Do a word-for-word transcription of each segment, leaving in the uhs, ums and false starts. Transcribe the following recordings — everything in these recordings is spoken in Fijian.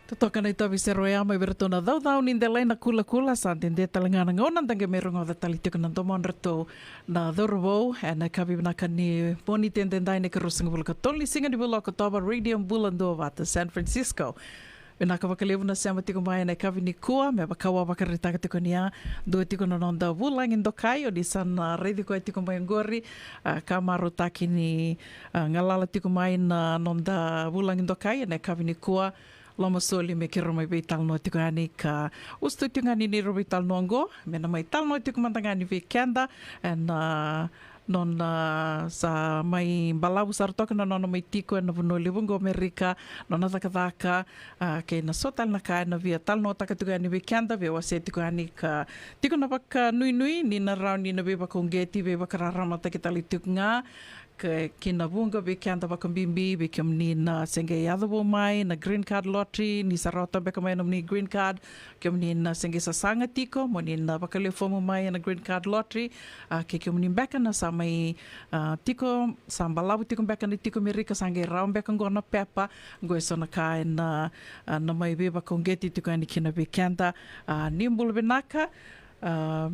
Totoka na itovi sero ya mai vei iratou na caucau ni delai na kulakula, sa dede tale ga na gauna da qai mai rogoca tale tiko na domodratou na cauravou ena yakavi vinaka ni Moniti edaidai, na ikaruasagavulu ka tolu ni siga ni vula o Okotova, Radio Bula Duavata, San Francisco. Vinaka vakalevu na sema tiko mai ena yakavi nikua, me vaka au a vakaraitaka tiko ni a dua tiko na noda vulagi dokai, o ni sa na raici koya tiko mai oqori, a, ka marautaki ni, a, galala tiko mai na noda vulagi dokai ena yakavi nikua. Lomasoli me keirau mai veitalanoa tiko yani ka usutu tiko ga ni neirau veitalanoa oqo, me na mai talanoa tiko mada ga yani vei keda, ena, a, nona, a, sa mai balavu sara toka na nona mai tiko ena vanua levu oqo Amerika, nona cakacaka, a, kei na so tale na ka ena via talanoataka tiko yani vei keda, via wasea tiko yani ka tiko na vakanuinui ni na rawa ni na veivakauqeti, veivakararamataki tale tiko ga, ke, ki na vuqa vei keda vakabibi, vei kemuni na se qai yaco vou mai na green card lottery, ni sa rawata beka mai na nomuni green card, kemuni na se qai sasaga tiko mo ni na vakalewe fomu mai ena green card lottery, a, kei kemuni beka na sa mai, a, tiko, sa balavu tiko beka ni tiko Amerika, sa qai rawa beka oqo na pepa, oqo e so na ka ena, a, na mai veivakauqeti tiko yani kina vei keda, a, ni bula vinaka, a,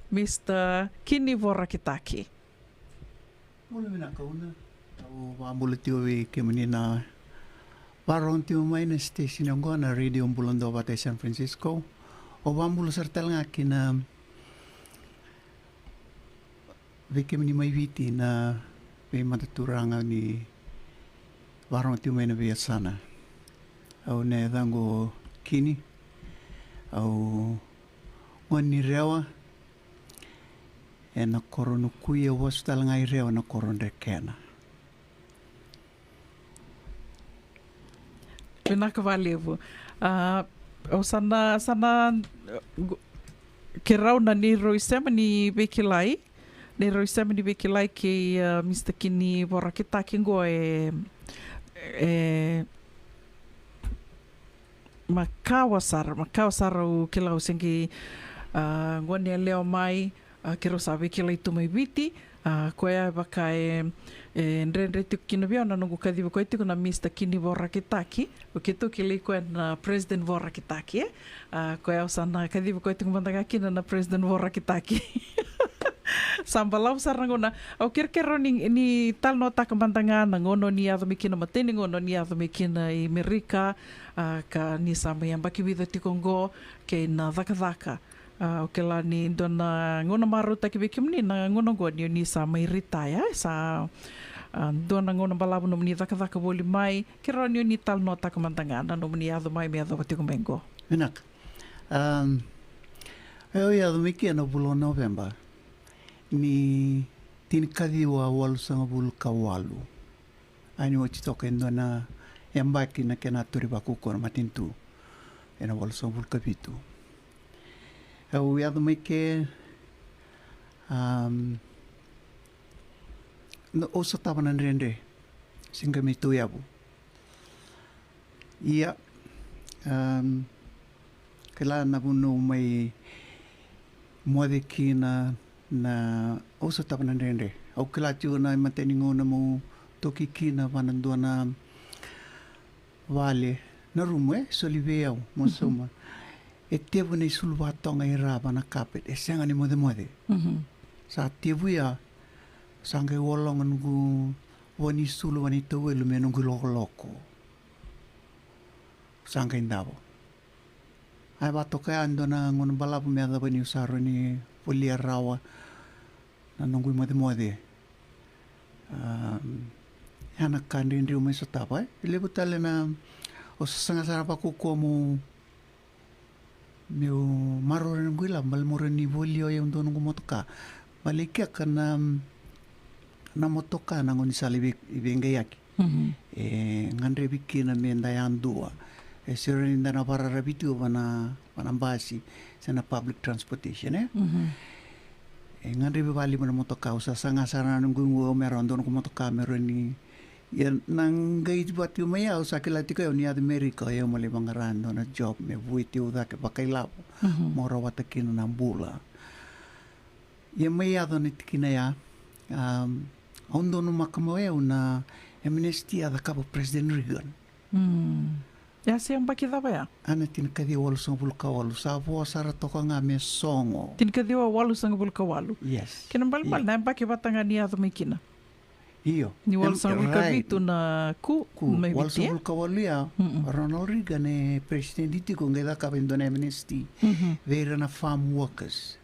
Mister Kini Vorakitaki. Bula vinaka Una. Au vakabula tiko vei kemuni na vakarorogo tiko mai na station oqo na Radio Bula Duavata e San Francisco. Au vakabula sara tale ga kina vei kemuni mai Viti na veimataturaga ni vakarorogo tiko mai na veiyasana. Au na yacaqu o Kini. Au gone ni Rewa. Ena koro Nukui, au vasu tale ga i Rewa ena koro Drekena. Vinaka vakalevu. A, au sa na, sa na, gu-, keirau na neirau isema ni veikilai, neirau isema ni veikilai kei, a, Mister Kini Vorakitaki oqo e, e, makawa sara, makawa sara au kila au se qai, a, gone yalewa mai, a, keirau sa veikilai tu mai Viti, a, koya e vaka e, e dredre tiko kina vei au na noqu kaciva koya tiko na Mister Kini Vorakitaki, o keitou kilai koya na President Vorakitaki, e? A, koya au sa na kaciva koya tiko mada ga kina na President Vorakitaki. Sa balavu sara na gauna. Au kerekere ni, ni talanoataka mada ga na gauna o ni yaco mai kina, matai ni gauna o ni yaco mai kina i Merika, a, ka ni sa mai yabaki vica tiko oqo, kei na cakacaka. A, au kila ni dua na gauna marautaki vei kemuni na gauna oqo ni o ni sa mai ritaya, e sa, a, dua na gauna balavu nomuni cakacaka voli mai, keirau ni o ni talanoataka mada ga na nomuni yaco mai me yacova tiko mai oqo. Vinaka. Am, au yaco mai ke ena vula o Noveba ni tinikaciwa walusagavulu ka walu. A ni oti toka e dua na yabaki na kena tauri vakaukaua na matanitu ena walusagavulu ka vitu. Au yaco mai ke, am, na, au sotava na dredre, se qai mai tauyavu. Ia, am, kila na vanua au mai moce kina, na, au sotava na dredre. Au kila tiko na imatai ni gauna meu toki kina vua na dua na vale, na rumu e soli vei au, meu sauma. E tevu na isulu vatoga i ra vua na carpet, e sega ni mocemoce. Sa tevu ya, sa qai ologa noqu vua ni sulu, vua ni tauwelu me noqu ilokoloko. Sa qai davo. A, e vakatoka ya e dua na gauna balavu me yacova niu sa rawa ni volia rawa na noqu imocemoce. Am, ya na ka dredre au mai sotava, e. E levu tale na, au sasaga sara vakaukaua meu, meu maroroi noqu ilavo, baleta meu rawa ni volia o yau dua noqu motoka. Baleta e kea na, na motoka na gaunisala e vei, e veiqaiyaki. E gadrevi kina me da yadua. E sega ni da na vakararavi tiko vua na, vua na basi se na public transportation, e? E gadrevi vakalevu na motoka, au sasaga sara na noqu igu au me rawa dua noqu motoka me rawa ni, ia na qai vaka tiko mai au sa kila tiko au ni yaco Merika, au mai lai vaqara dua na job me vueti au cake vakailavo, mo rawata kina na bula. Ia mai yaco na tikina ya, am, au donumaka mai au na amnesty a cakava o President Reagan. Ya se yabaki cava ya? A, na tinikaciwa walusagavulu ka walu, sa vo sara toka ga me sogo. Tinikaciwa walusagavulu ka walu. Yes. Kena balebale, yeah, na yabaki vata ga ni yaco mai kina. Io. Ni walusagavulu ka vitu na coup mai Viti, e? Walusagavulu ka walu ya, Ronald Reagan e president tiko, qai cakava e dua na amnesty vei ira na farm workers.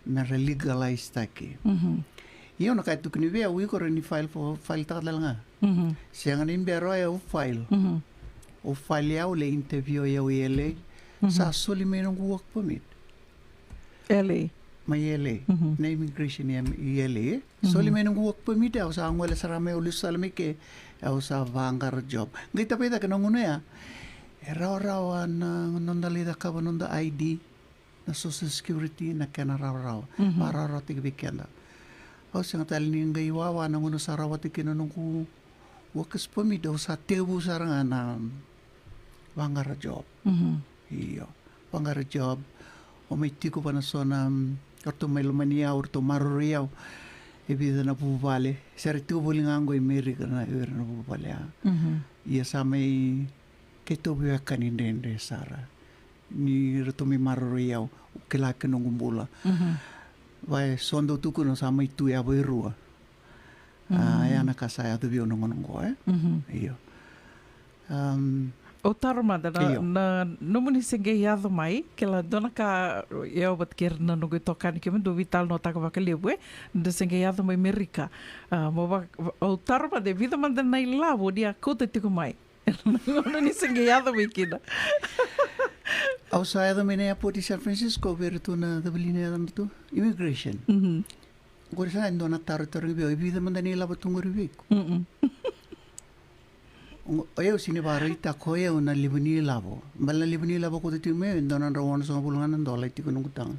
Me ra legalize taki. Io, na ka e tukuni vei au, iko rawa ni file for, file taka tale ga. Sega ni bera o yau file. O file, au lai interview o yau i L A. Sa soli mai noqu work permit. L A. Mai L A. Na immigration i, i L A, e. Soli mai noqu work permit, au sa gole sara mai, au lesu sara mai ke, au sa vaqara job. Qai tavai cake na gauna ya, e rawarawa na noda lai cakava noda I D, na Social Security, na kena rawarawa. Varawarawataki vei keda. Au sega tale ni qai wawa na gauna sa rawata kina noqu workers permit, au sa tevu sara ga na vaqara job. Io. Vaqara job. O mai tiko vana so na, mm, o ratou mai lomani au, o ratou maroroi au. E vica na vuvale. Sa ra tiko voli ga qo i Merika na, o ira na vuvale ya. Ia sa mai keitou veiwekani dredre sara. Ni ratou mai maroroi au, kila ke noqu bula. Va e so dau tukuna sa mai tu yava e rua. A, ya na ka sa yaco vei au na gauna qo, e? Io. Au taro mada na, na nomuni se qai yaco mai, kila dua na ka, au vata kei ira na noqu itokani keimami dau veitalanoataka vakalevu, e? Da se qai yaco mai Merika. A, mo va, au taro mada, e vica mada na ilavo ni a kauta tiko mai na gauna ni se qai yaco mai kina? Au sa yaco mai na airport i San Francisco vei iratou na cava li na yacana tu, immigration. Qori sa e dua na taro e tarogi vei au, e vica mada na ilavo tu qori vei iko? O yau sega ni vakaraitaka o yau na levu ni ilavo. Baleta na levu ni ilavo kauta tiko mai, e dua na drau onosagavulu ga na dola e tiko noqu taga.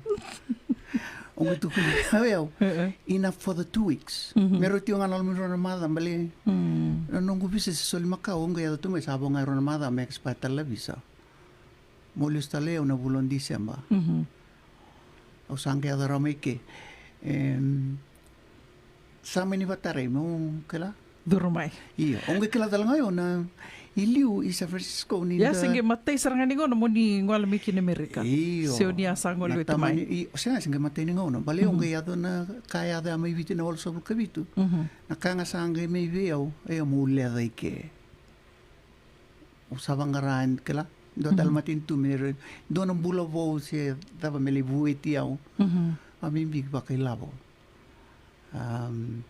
O qai tukuna o yau, enough for the two weeks. Me rau tiko ga na loma ni rua na macawa, baleta na noqu visa se soli makawa, o qai yaco tu mai sa vo ga e rua na macawa me expire tale na visa. Mo lesu tale o yau na vula o December. Au sa qai yaco rawa mai ke. Em, sa mani vatarai meu kila. Curu mai. Io, o qai kila tale ga o yau na i liu i San Francisco ni da se qai matai sara ga ni gauna mo ni gole mai kina Amerika. Io. Se o ni a sa gole oti mai. Io, se qai matai ni gauna. Baleta o qai yaco na ka yaco ya mai Viti na walusagavulu ka vitu. Na ka ga sa qai mai vei au, e, meu leca i ke. Au sa vaqara, kila, dua tale matanitu me ra, dua na bula vou se cava me lai vueti au. A me biki vakailavo. Am,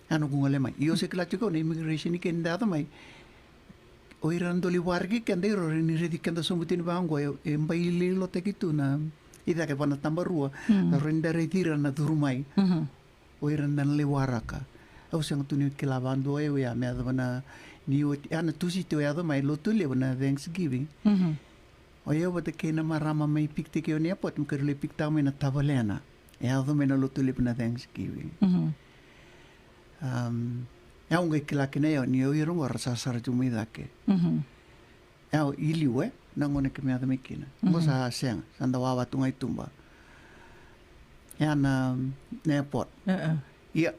a noqu gole mai. Io se kila tiko na immigration i ke ni da yaco mai. O ira na dau lai waraki keda, ira rawa ni raici keda sobu tini vaqo, e, e bai leilotaki tu na i cake vana tabarua. Rawa ni da raici ira na curu mai. O ira na lai waraka. Au sega tu ni kila vadua o yau ya me yacova na ni oti, a na Tusiti o yaco mai Lotulevu na Thanksgiving. O yau vata kei na marama mai pikitaki au na airport, me keirau lai pikitaka mai na tavalena. E yaco mai na Lotulevu na Thanksgiving. Am, au qai kila kina o yau ni o ira qo ra sarasara tu mai cake. E, au i liu, e, na gauna keimami yaco mai kina. Qo sa sega, sa da wawa tu ga i tuba. E, na, na airport. Ia.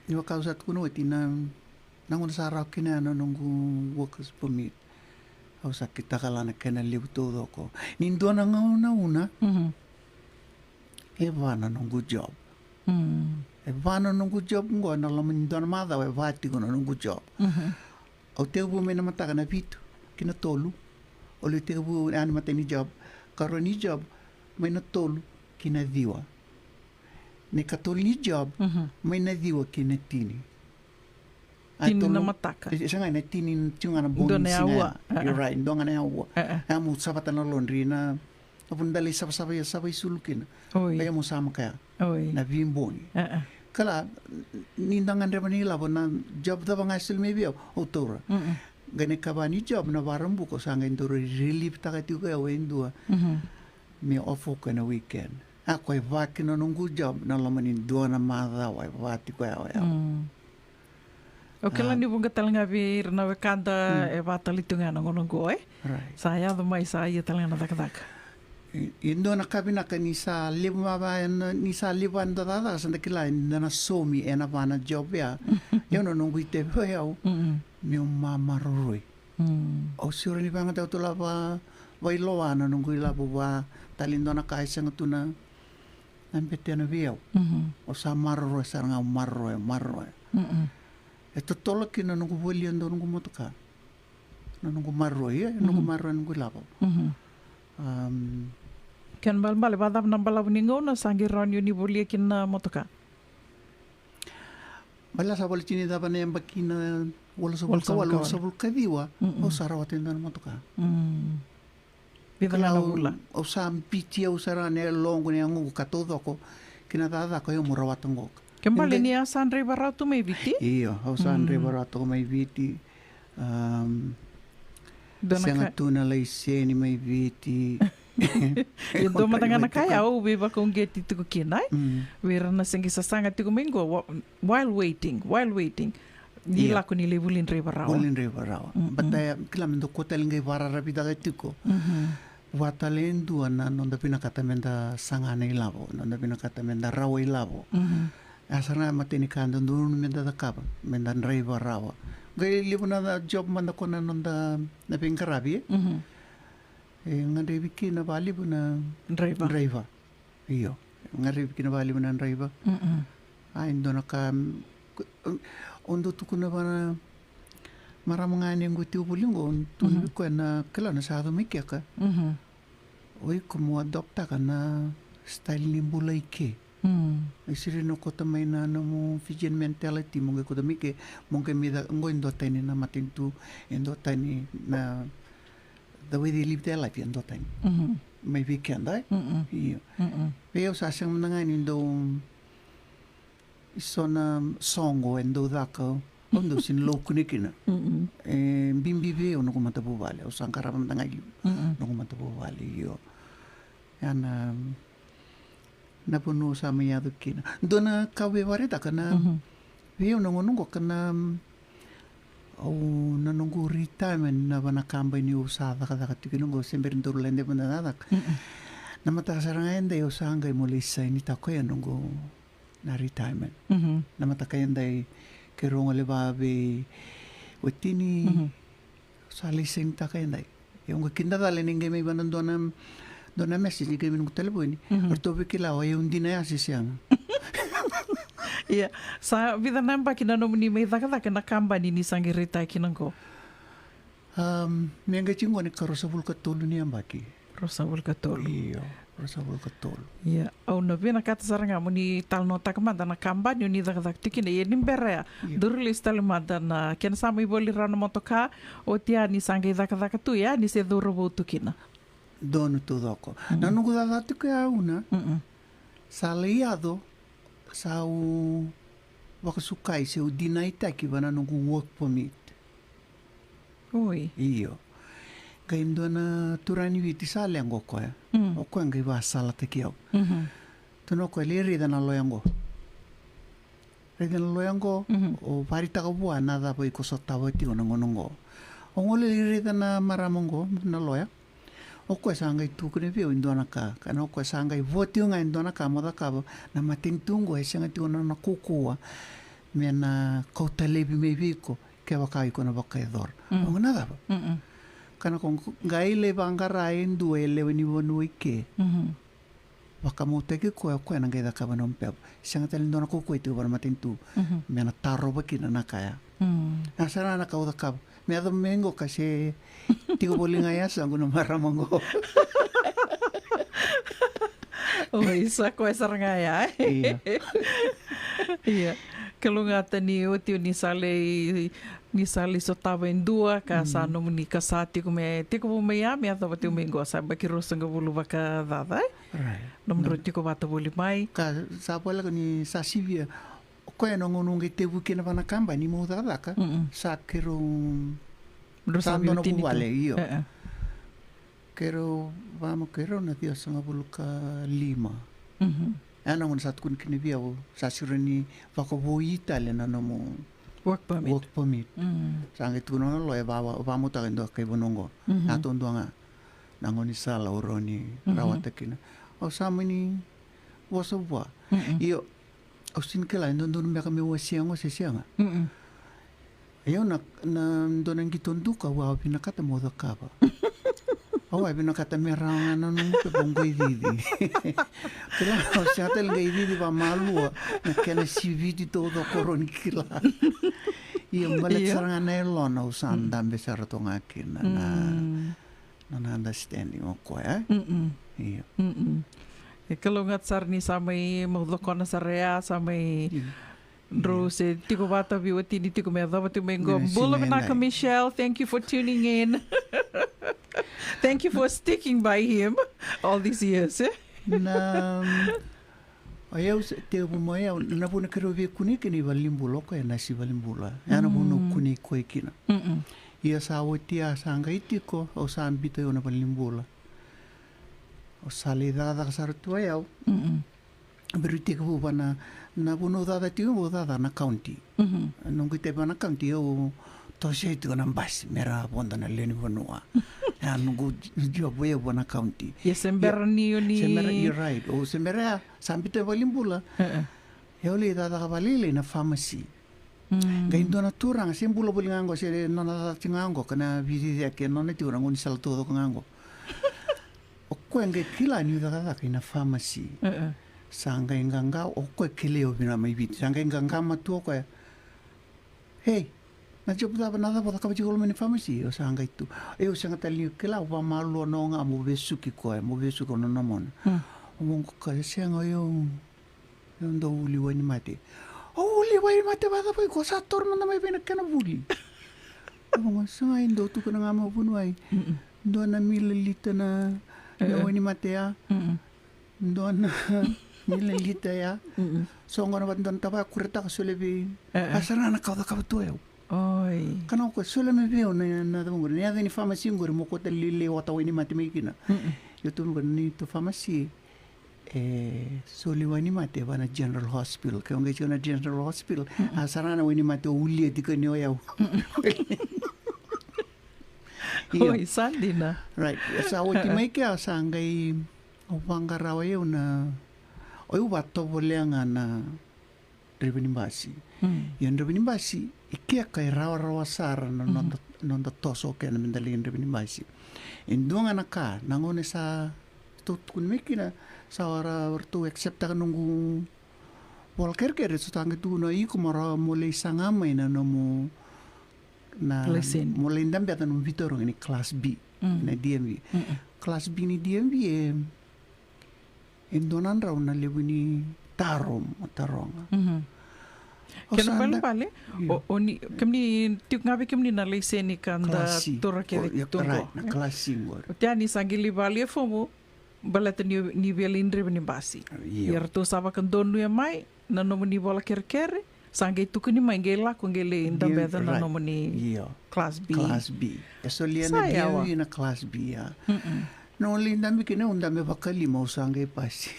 Ni vaka au sa tukuna oti na, na gauna sa rawa kina ya na noqu workers permit. Au sa kitaka la na kena levu taucoko. Ni dua na gauna una. E va na noqu job. E va na noqu job qo, na loma ni dua na macawa e va tiko na noqu job. Au tekivu mai na mataka na vitu ki na tolu. Au lai tekivu yani matai ni job. Karua ni job mai na tolu ki na ciwa. Na ikatolu ni job mai na ciwa ki na tini. A, tini na mataka. E, sega, na tini tiko ga na bogi ni siga ya. Right, dua ga na aua. A, meu savata na laundry na, a, vuna da lai savasava, ia sava isulu kina. Oi. Ia meu sa makaya. Oi. Na veibogi. Kila, ni da gadreva na ilavo, na job cava ga e soli mai vei au, au taura. Qai na ikava ni job na Vakaraubuka, au sa qai dau relieve taka tiko o yau e dua. Me off o koya na weekend. A, koya e va kina na noqu job na loma ni dua na macawa e va tiko o yau. Au kila ni vuqa tale ga vei ira na wekada e va tale tu ga na gauna qo, e? Sa yaco mai sa ia tale ga na cakacaka. I, i dua na ka vinaka ni sa levu mai vei, ni sa levu mai na cakacaka, sa da kila ni da na saumi ena va na job ya. Ia na noqu itavi o yau meu mamaroroi. Mm. Au siro ni vagatau tu la va, vailoa na noqu ilavo va, tale dua na ka e sega tu na, na betena vei au. Mhm. Au sa maroroya sara ga, au maroroya, maroroya. Mm-mm. E totolo kina na noqu volia dua noqu motoka. Na noqu maroroya, e, noqu, mhm, maroroya noqu ilavo. Mhm. Am, kena balebale, vacava na balavu ni gauna sa qai rawa ni o ni volia kina na motoka? Baleta sa voleka ni cava na yabaki na walusagavulu ka walu, walusagavulu ka walu, walusagavulu ka ciwa, mm-mm, au sa rawata e dua na motoka. Mm. Vica na vula. Au sa biuti au sara ga na yaloqu, na yagoqu ka taucoko ki na cakacaka, io, meu rawata qoka. Ke bale ni a sa draiva rawa tu mai Viti? Io, au sa, mm, draiva rawa tu mai Viti. Am, dua na sega ka tu na laiseni mai Viti. E dua mada ga na ka ya au veivakauqeti tiko kina, e? Mm. Vei ira na se qai sasaga tiko mai qo, wa-, while waiting, while waiting. Ni, io, lako ni lai vuli draiva rawa. Vuli draiva rawa. Mm-mm. Baleta ya, kila, me da kua tale qai vakararavitaka tiko. Mhm. Vua tale e dua na noda vinakata me da saga na ilavo, noda vinakata me da rawa ilavo. Mhm. E sara ga e matai ni ka e dodonu me da cakava, me da draiva rawa. Qai levu na job mada ko na noda, na veiqaravi, e? Mhm. E gadrevi kina vakalevu na draiva. Draiva. Io. Gadrevi kina vakalevu na draiva. Mm-mm. A, e dua na ka, mm, au dau tukuna vua na marama ga ni qo tiko voli qo, au tukuna, mhm, vei koya na, kila, na sa yaco mai keka. Mhm. O iko mo adoptaka na style ni bula i ke. Mm. E siri ni o kauta mai na nomu Fijian mentality, mo qai kauta mai ke, mo qai mai ca-, qo e duatani na matanitu, e duatani na, the way they live their life, e duatani. Mhm. Mai vei keda, e? Mm-mm. Io. Mm-mm. Vei au sa sega mada ga ni dau, so na soqo e dau caka, au dau sega ni laukune kina. Mm-mm. E bibi vei au noqu matavuvale, au sa qarava mada ga i liu, mm-mm, noqu matavuvale, io. Ya na, na vanua au sa mai yaco kina. Dua na ka au via vakaraitaka na, mhm, vei au na gauna qo ka na, au, na noqu retirement na va na kabani au sa cakacaka tiko kina qo, se bera ni daru lai daiva na cakacaka. Mm-mm. Na mataka sara ga edai au sa qai mo lai sainitaka ya noqu na retirement. Mhm. Na mataka edai keirau gole vaka vei watini, mhm, sa lai sainitaka edai. Ia au qai kidacala ni qai mai vaka na dua na, dua na message ni qai mai noqu talevoni. Mhm. Ratou via kila o yau dina ya se sega. Ia, sa vica na yabaki na nomuni mai cakacaka na kabani ni sa qai retire kina qo? Am, me qai tiko qo na ikaruasagavulu ka tolu ni yabaki. Ruasagavulu ka tolu. Io, ruasagavulu ka tolu. Ia, au na vinakata sara ga mo ni talanoataka mada na kabani o ni cakacaka tiko kina, ia ni bera ya. Io. Daru lesu tale mada na kena sa mai voli rawa na motoka, oti ya ni sa qai cakacaka tu ya, ni se cauravou tu kina? Donu taucoko. Mm. Na noqu cakacaka tiko ya, au na, mm-mm, sa lai yaco, sa u vakasukai se u deny-taki vua na noqu work permit. Oi. Io. Qai dua na turaga ni Viti sa leqa o koya. Mm. O koya qai vakasalataki au. Mhm. Tukuna o koya, lai raica na loya qo. Raica na loya qo, mhm, o vakaraitaka vua na cava iko sotava tiko na gauna qo. Au gole lai raica na marama qo, na loya. O koya sa qai tukuna vei au e dua na ka, ka na o koya sa qai vo tiko ga e dua na ka mo cakava, na matanitu qo e sega tiko na, na kaukauwa me na kauta laivi mai vei iko kevaka iko na vakayacora. Mm. Au, na cava? Mm-mm. Ka na o koya qai lai vaqara e dua e lewe ni vanua i ke. Mhm. Vakamautaki koya, o koya na qai cakava na nomu pepa. Sega tale ni dua na kaukauwa e tiko vua na matanitu, mhm, me na tarova kina na ka ya. Mm. Na sara na ka au cakava. Me yaco mai qo ka se tiko voli ga e yasaqu na marama qo. Oi, sa koya sara ga ya, e? Ia. Ia. Kalougata ni oti o ni sa lai, ni sa lai sotava e dua ka sa, mm, nomuni ka sa tiko me, tiko vou mai ya, me yacova tiko mai qo, sa yabaki ruasagavulu vakacaca, e? Right. Nomudrau, mm, tiko vata voli mai. Ka sa voleka ni sa sivia. O koya na gauna au qai tekivu kina vua na kabani meu cakacaka. Mm-mm. Sa keirau, drau sa dua na vuvale, io. E, e. Keirau, vaka mo keirau na ciwasagavulu ka lima. Mhm. Ya na gauna sa tukuni kina vei au, sa siro ni vakavoui tale na nomu work permit. Work permit. Mm. Sa qai tukuna na loya, va, va, vakamautaka e dua kai vanua qo. Mhm. Ya tu dua ga na gaunisala au rawa ni, mhm, rawata kina. Au sa mani vosa vua. Mm-mm. Io, au sega ni kila e dodonu beka meu wasea qo se sega. Mm-mm. Io, na, na dua na qito duka au a vinakata mo cakava. Au a vinakata me rawa ga na noqu pepa qai cici. Kila, au sega tale qai cici vamalua na kena siviti taucoko, rawa ni kila. Ia, baleta Ia. sara ga na yalona au sa dabe sara toka ga kina na, Mm. na, na understanding o koya, e? Mm-mm. Ia. Mm-mm. E kalougata sara ni sa mai mau cokona sara ya, sa mai Ia. drau se tiko vata vei wati ni tiko me yacova tiko mai qo. Ia, Bula sega vinaka, nai. Michelle. Thank you for tuning in. Thank you for sticking by him all these years, e? Na, o yau se, tevu mai yau, na vuna keirau veikunei kina i valenibula, o koya e nasi valenibula. Ya na vuna au Mm. kunei koya kina. Mm-mm. Ia sa oti ya sa qai tiko, au sa biuta au na valenibula. Au sa lai cakacaka sara tu o yau. Mm-mm. Vei ira tekivu va na, na vuna au cakacaka tiko, au cakacaka na county. Mhm. Noqu itavi va na county, au toso tiko na basi me ra vodo na lewe ni vanua. Ya noqu job ya va na county. Ia se bera Ia, ni o ni se bera, you're right. O se bera ya, sa biuta valenibula. E, e. Au lai cakacaka vakalailai na pharmacy. Mm. Qai dua na turaga, se bula voli ga qo, se nona cakacaka tiko ga qo, ka na veiciciyaki e nona tiko na gaunisala taucoko ga qo. O koya qai kila niu cakacaka ina pharmacy. E, e. Sa qai qaqa, o koya kilai au vinaka mai Viti. Sa qai qaqa matua o koya. Hei, na job cava, na cava o cakava tiko loma ni pharmacy? Au sa qai tu. Au sega tale niu kila, au vamalua noa ga, meu vesuki koya, meu vesuki au na nomona. Mm. Au qai kaya, sega, au Au dau uli wainimate. O uli wainimate vakacava iko? Sa toro mada mai vei na kena vuli. Au vaqo, sega, e dau tukuna ga mai vuniwai. Mm-mm. Dua na milalita na, na E, e. wainimate ya. Mm-mm. Dua na milalita ya. Mm-mm. So qo na vata dua na tavaya kuretaka, solia vei. E, e. A sara na ka au cakava tu o yau. Oi. Ka na o koya, solia mai vei au na, na cava qori. Na yaca ni pharmacy qori, mo kauta lailai, ota wainimate mai kina. Mm-mm. Io, tu qori, neitou pharmacy. E soli wainimate va na General Hospital. Ke o qai tiko na General Hospital, Mm-mm. a sara na wainimate o ulia tiko ni o yau. Mm-mm. Io. Oi, sa dina. Right. Sa oti E, e. mai kea, sa qai, au vaqara o yau na, o yau vatovolea ga na draiva ni basi. Mm. Ia na draiva ni basi, i kea ka e rawarawa sara na Mhm. noda, noda toso kena meda lai draiva ni basi. E dua ga na ka, na gauna sa tou tukuna mai kina, sa ra, ratou acceptaka noqu vola kerekere, so ta qai tukuna iko mo ra, mo lai saga mai na nomu, na, Laiseni. mo lai dabeca nomu veitarogi ni class B, Mm. na D M V. Mm-mm. Class B ni D M V e E dua na drau na levu ni taro mo taroga. Mhm. O Kena sa da- balebale, Io. o, o ni, kemuni, tiko ga vei kemuni na laiseni ka da Class C. tura kece O, io, tu qo. Right, na Class C qori. O tea ni sa qai lai vale e fomu, baleta ni, ni via lai draiva ni basi. Io. Ia ratou sa vakadonuya mai, na nomuni vola kerekere, sa qai tukuni mai, qai lako, qai lai Io, dabeca na right. nomuni Io. Class B. Class B. E solia Sa na yawa. D M V na Class B, a. Mm-mm. Na o lai dabe kina, au dabe vakalima, au sa qai pasi.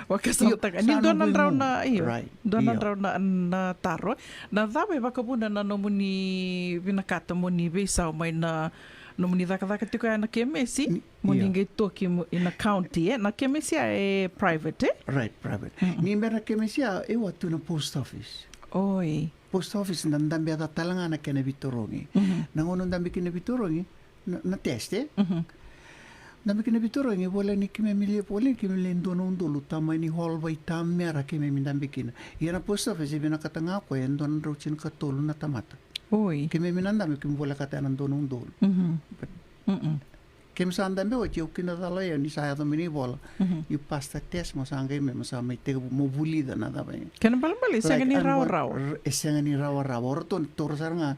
Vakasamataka. Io, Ni sa dua na noqu drau igu. na, io. Right. Dua na Io. drau na, na taro. Na cava e vakavuna na nomuni vinakata mo ni veisau mai na nomuni cakacaka tiko ya na kemesi? Ni- Mo ni Io. qai toki mo, ina county, e? Na kemesi ya e private, e? Right, private. Mm-mm. Ni bera na kemesi ya, e wa tu na post office. Oi. Post office na dabeca tale ga na kena veitarogi. Mhm. Na gauna dabe kina veitarogi, na, na test, e? Mhm. Dabe kina veitarogi, vola ni keimami le, vola ni keimami le dua na udolu, tamani hall vaitamera keimami dabe kina. Ia na post office, e vinakata ga o koya, e dua na drau tinikatolu na tamata. Oi. Keimami na dabe, keimami volekata na dua na udolu. Mhm. But Mm-mm. Keimami sa dabe oti, au kidacala o yau ni sa yaco mai na ivola. Mhm. You pass the test, mo sa qai mai, mo sa mai tekivu, mo vulica na cava e. Kena balebale, e sega Like, ni I'm rawarawa. r-, e sega ni rawarawa. O ratou na taura sara ga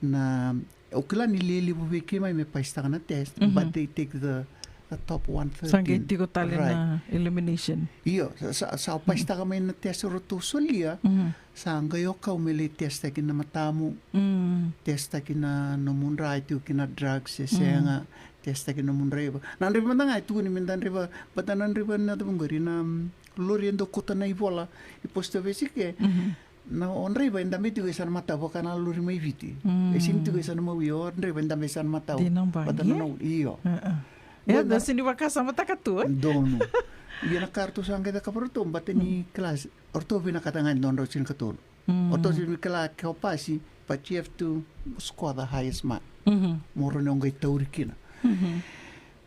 na, au kila ni lewe levu vei keimami me pasitaka na test, Mhm. but they take the, the top one thirteen. Sa qai tiko tale Right. na elimination. Io, sa, sa, sa pasitaka mai na test o ratou solia, Mhm. Sa qai o kau me lai testaki na matamu, Mm. testaki na nomu dra, e tiko kina drugs, e Mm. sega, testaki na nomu draiva. Na draiva mada ga e tukuni me da draiva, vata na draiva na cava qori, na, mm, lori e dau kauta na ivola i post office ke. Mhm. Na o draiva e dabe tiko e sa na matau vaka na lori mai Viti. Mm. E sini tiko e sa na mawi, o draiva e dabe e sa na matau. Dina bagi, Vata na e? na, io. Uh-uh. Ia, Ia, da na sini vakasamataka tu, e? Donu. Ia na ka ratou sa qai cakava ratou, vata ni Mm. class, o ratou vinakata ga e dua na drau tinikatolu. Mm. O ratou sini kila ke o pasi, But you have to score the highest mark. Mhm. Mo rawa ni o qai tauri kina. Mhm.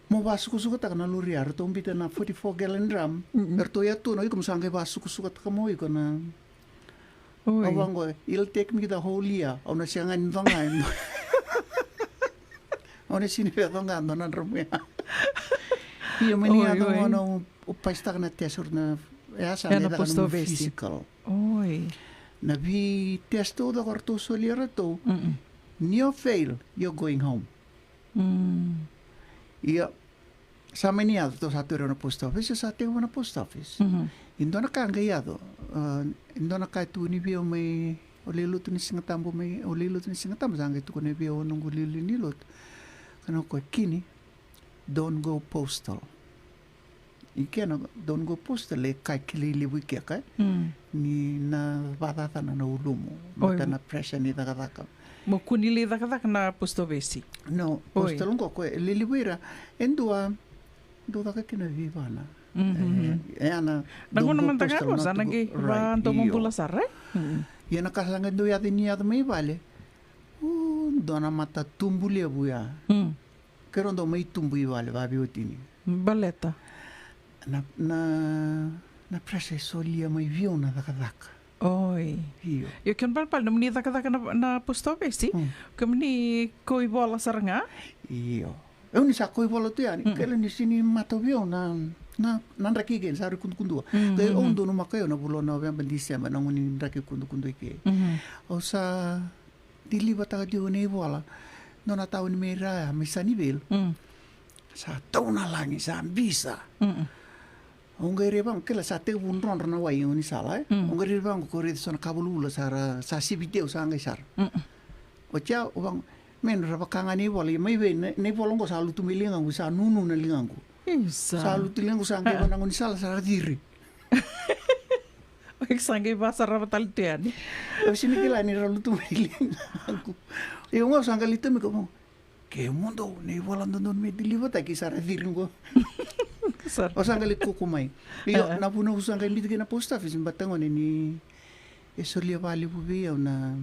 Mo vasukusukataka na lori ya, ratou bita na forty-four gallon drum. Mm-mm. Ratou ya tu na iko mo sa qai vasukasukataka mo iko na. Oi. Au vaqo, it'll take me the whole year. Au na sega ni coqa. Au na sini via coqa dua na dramu ya. Io, mai ni yaco gona o, o paisitaka na test, o na, e a sa na caka na physical. Oi. Na vei test au caka ratou solia ratou. Mm-mm. Ni o fail, you're going home. Mm. Ia, sa mai ni yaco, tou sa tauri au na post office, sa tekivu na post office. Mhm. E dua na ka qai yaco, e dua na ka e tukuni vei au mai, au lai lotu ni Sigatabu mai, au lai lotu ni Sigatabu, sa qai tukuna vei au na noqu liuliu ni lotu. Ka na kaya, Kini, don't go postal. I kena don't go postal e ka kilai levu i keka, e? Mm. Ni na vacacana na ulumu, baleta na pressure ni cakacaka. Mo kua ni lai cakacaka na post office? No, postal qo ko e lelevu ira, e dua, dua caka kina vivana. Mhm. E, e ana, na gauna mada ga qo sa na qai vadomobula sara, e? Mm. Ia na ka sa qai dau yaco ni yaco mai vale. U, dua na matatubu levu ya. Mm. Keirau dau mai tubu i vale, vaveiwatini. Baleta? Na, na, na pressure e solia mai vei au na cakacaka. Oi. Io. Io, kena balebale, nomuni cakacaka na, na post office, kemuni kau i vola sara ga? Io. Au ni sa kau i vola tu yani, kele ni sini mata vei au na, na, na draki kei ni sa rui kudukudua. Qai au donumaka au na vula o Noveba, Diseba, na gauna ni draki kudukudua i ke. Au sa deliver-taka tiko na ivola. Dua na tauni mai ra ya, mai Sunnyvale. Mm. Sa tau na lagi, sa bisa. Mm-mm. Au qai raica vaqo, kila sa tekivu drodro na wai e gaunisala, e? Mm. Au qai raica vaqo, ko raica so na ka vulavula sa ra, sa siviti au sa qai sara. Mm-mm. Oti ya, au vaqo, me ra vaka ga na ivola, ia mai vei, na, na ivola qo sa lutu mai ligaqu, sa nunu na ligaqu. Isa. Sa lutu ligaqu, sa qai va na gaunisala, sa ra ciri. Oi, sa qai vasarava tale tu yani. Au sini kila ni ra lutu mai ligaqu. Io, au sa qai lai tomika vaqo. Kemudou, na ivola dodonu me deliver-taki sa ra ciri qo. Au sa qai lai kuku mai. Io, na vuna au sa qai biuta kina post office, baleta gona ni e solia valevu vei au na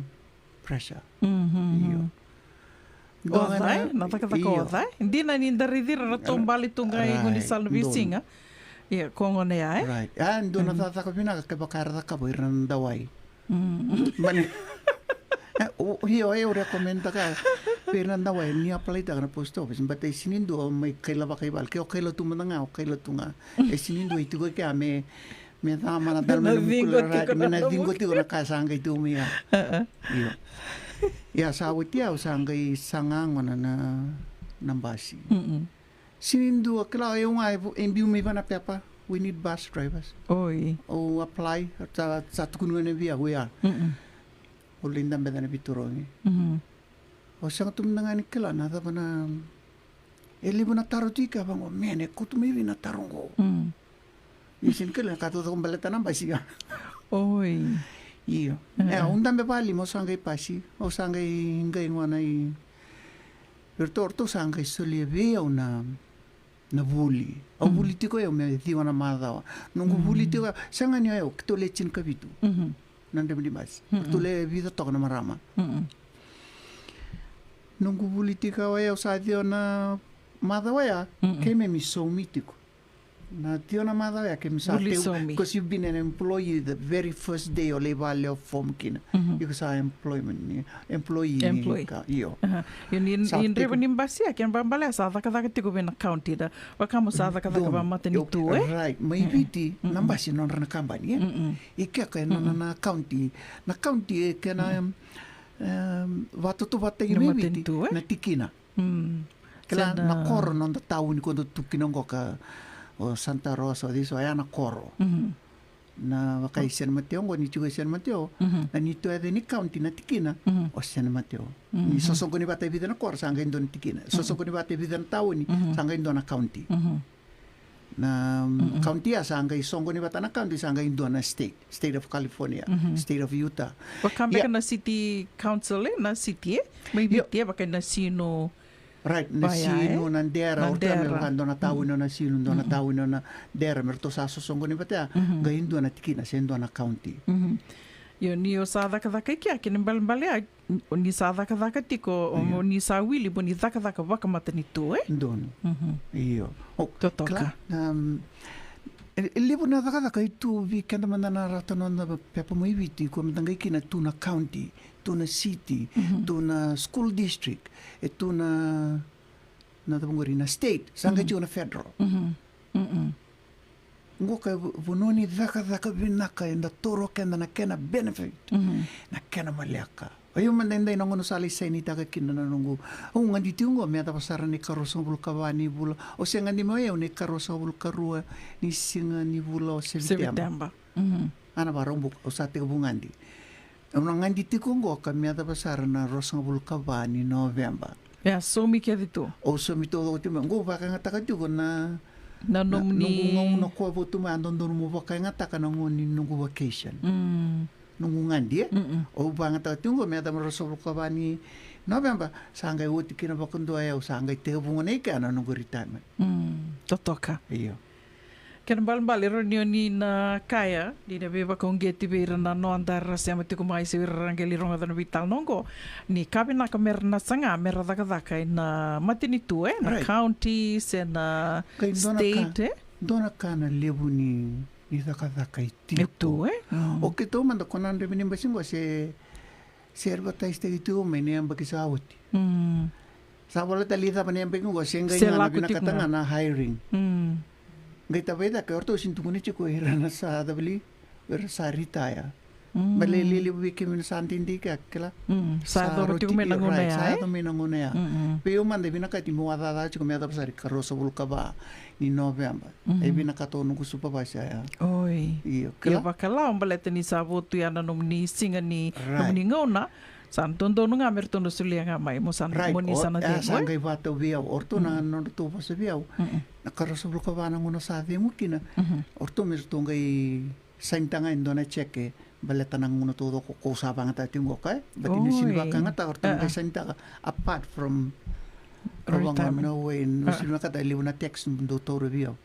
pressure. Mhm. Io. Oca, e? Na cakacaka oca, e? Dina ni da raici ira na taubale tu ga i gaunisala ni veisiga. Ia, ko gona ya, e? Right. A, dua na cakacaka vinaka kevaka era cakava o ira na dawai. Mm. Mani. E, o, io, e, au recommend-taka vei ira na dawai ni apply-taka na post office. Baleta e sini dua mai kaila vakaivale. Ke o kaila tu mada ga, o kaila tu ga. E sini dua e tiko kea me Me cama na dala me na ciqo tiko na ka sa qai tu mai ya. Io. Ia sa oti au sa qai saga gona na, na basi. Sini dua kila, e, au ga e biu mai vei na pepa. We need bus drivers. Oi. Au apply, sa, sa tukuni gona vei au ya. Au lai dabe ca na veitorogi. Au sega tu mada ga ni kila na cava na E levu na taro tiko, a vaqo, mene, kauta mai vei na taro qo. Mm. Ia sini kila na ka taucoko baleta na basi ga. Oi. Io. E, au dabe valima, au sa qai pasi, au sa qai qai gona i. Ratou, ratou sa qai solia vei au na, na vuli. Au vuli tiko au me ciwa na macawa. Noqu vuli tiko, sega ni o au, keitou le tinikavitu. Na draiva ni basi. Ratou le vica toka na marama. Noqu vuli tiko au, au sa ciwa na macawa ya, keimami saumi tiko. Na ciwa na macawa ya, keimami sa vuli teu, saumi. Because you've been an employee the very first day o lai vale o form kina. Iko sa employment ni, employee ni ka, io. Io, ni, ni draiva ni basi ya, kena balebale sa cakacaka tiko vei na county da. Vaka mo sa cakacaka vakamatanitu, e? Right, mai Viti, na basi nodra na kabani, e? I kea ka e nona na county. Na county e kena, em, em, vakatautauvatataki mai Viti, na tikina. Kila na koro noda tauni ko da tu kina qo ka, o Santa Rosa, o ciso, ya na koro. Na vaka i San Mateo qo, ni tiko i San Mateo, na neitou yaca ni county na tikina, o San Mateo. Ni sosoqoni vata e vica na koro, sa qai dua na tikina. Sosoqoni vata e vica na tauni, sa qai dua na county. Na, mm, county ya sa qai soqoni vata na county, sa qai dua na state, state of California, state of Utah. Vaka beka na city council, e, na city, e? Mai Viti, e, vaka na sinu. Right, na sinu, na dera, o ratou me vaka dua na tauni na sinu, dua na tauni na dera, me ratou sa sosoqoni vata ya, qai dua na tikina, se dua na county. Io, ni o sa cakacaka i kea, kena ibalebale ya, o ni sa cakacaka tiko, o Io. mo ni sa wili mo ni cakacaka vakamatanitu, e? Donu. Mhm. Io. O, Totoka. Kila, um, e, e levu na cakacaka e tu vei keda mada na rata noda pepa mai Viti, ko mada qai kina tu na county, tu na city, Mhm. tu na school district, e tu na, na cava qori, na state, sa qai Mhm. tiko na federal. Mhm. Mm-mm. Qo ka vu-, vanua ni cakacaka vinaka eda taura o keda na kena benefit, Mhm. na kena maleka. O yau mada edai na gauna sa lai sainitaka kina na noqu, au gadi tiko qo me yacova sara na ikaruasagavulu ka va ni vula. O se gadi mai o yau na ikaruasagavulu ka rua ni siga ni vula o Seviteba. Seviteba. Mhm. Ana vakarau buka, au sa tekivu gadi. Au na gadi tiko qo ka me yacova sara na ruasagavulu ka va ni Noveba. Ia, saumi kece tu. Au saumi taucoko tiko mai. Qo au vakayagataka tiko na, Na na, nomuni noqu gauna ko a votu mai, a dodonu mo vakayagataka na gauna ni noqu vacation. Mm. Noqu gadi, e? Mm-mm. Au vakayagataka tiko qo me yacova na ruasagavulu ka va ni Noveba, sa qai oti kina vakadua, e, au sa qai tekivu gona i kea na noqu retirement. Mm, totoka. Io. Kena ibalebale, rawa ni o ni na kaya, ni na veivakauqeti vei ira na noda era sema tiko mai se o ira ra qai lai rogoca na veitalanoa oqo, ni ka vinaka mera na saga, mera cakacaka ena matanitu, e, na Right. county, se na Kai dua na ka, state, e? dua na ka na levu ni, ni cakacaka e E tiko. tu, e? Mm. O keitou mada ko na draiva ni basi qo se, se advertise-taki tiko mai na yabaki sa oti. Mm. Sa vola tale i cava na yabaki qo, se qai Se ga na lako tiko vinakata ga. ga na hiring. Mm. Qai tavaicake, o ratou sega ni tukuna tiko ira na sa cava li, ira sa retire. Mm. Baleta e levu vei kemuni na sa dede kea, kila. Mm. Sa Sa yaco tiko roti mai na tiko, gauna right, ya, sa e? yaco mai na gauna ya. Mm-mm. Vei au mada e vinakati meu a cakacaka tiko me yacova sara na ikaruasagavulu ka va ni Noveba. Mhm. E vinakata o noqu supervisor ya. Oi. Io, Ia kila. vakalawa baleta ni sa votu ya na nomuni siga ni Right. nomuni gauna. Sa na dodonu ga me ratou na solia ga mai, mo sa na, Right. mo ni O, sa na e, tekivu, sa e? qai vakatau vei au. O ratou na, Mm. nodratou vosa vei au. Mm-mm. Na ikaruasagavulu ka va na gauna sa cegu kina. Mhm. O ratou me ratou qai sainitaka ga e dua na jeke. Baleta na gauna taucoko ko sa vakayagataka tiko qo, e? Baleta ni sega ni Oi. vakayagataka, o ratou na Aa. qai sainitaka. Apart from Retirement. Au vaqo, no way, no Aa. sega ni vakayagataka, e levu na tax dou taura vei au.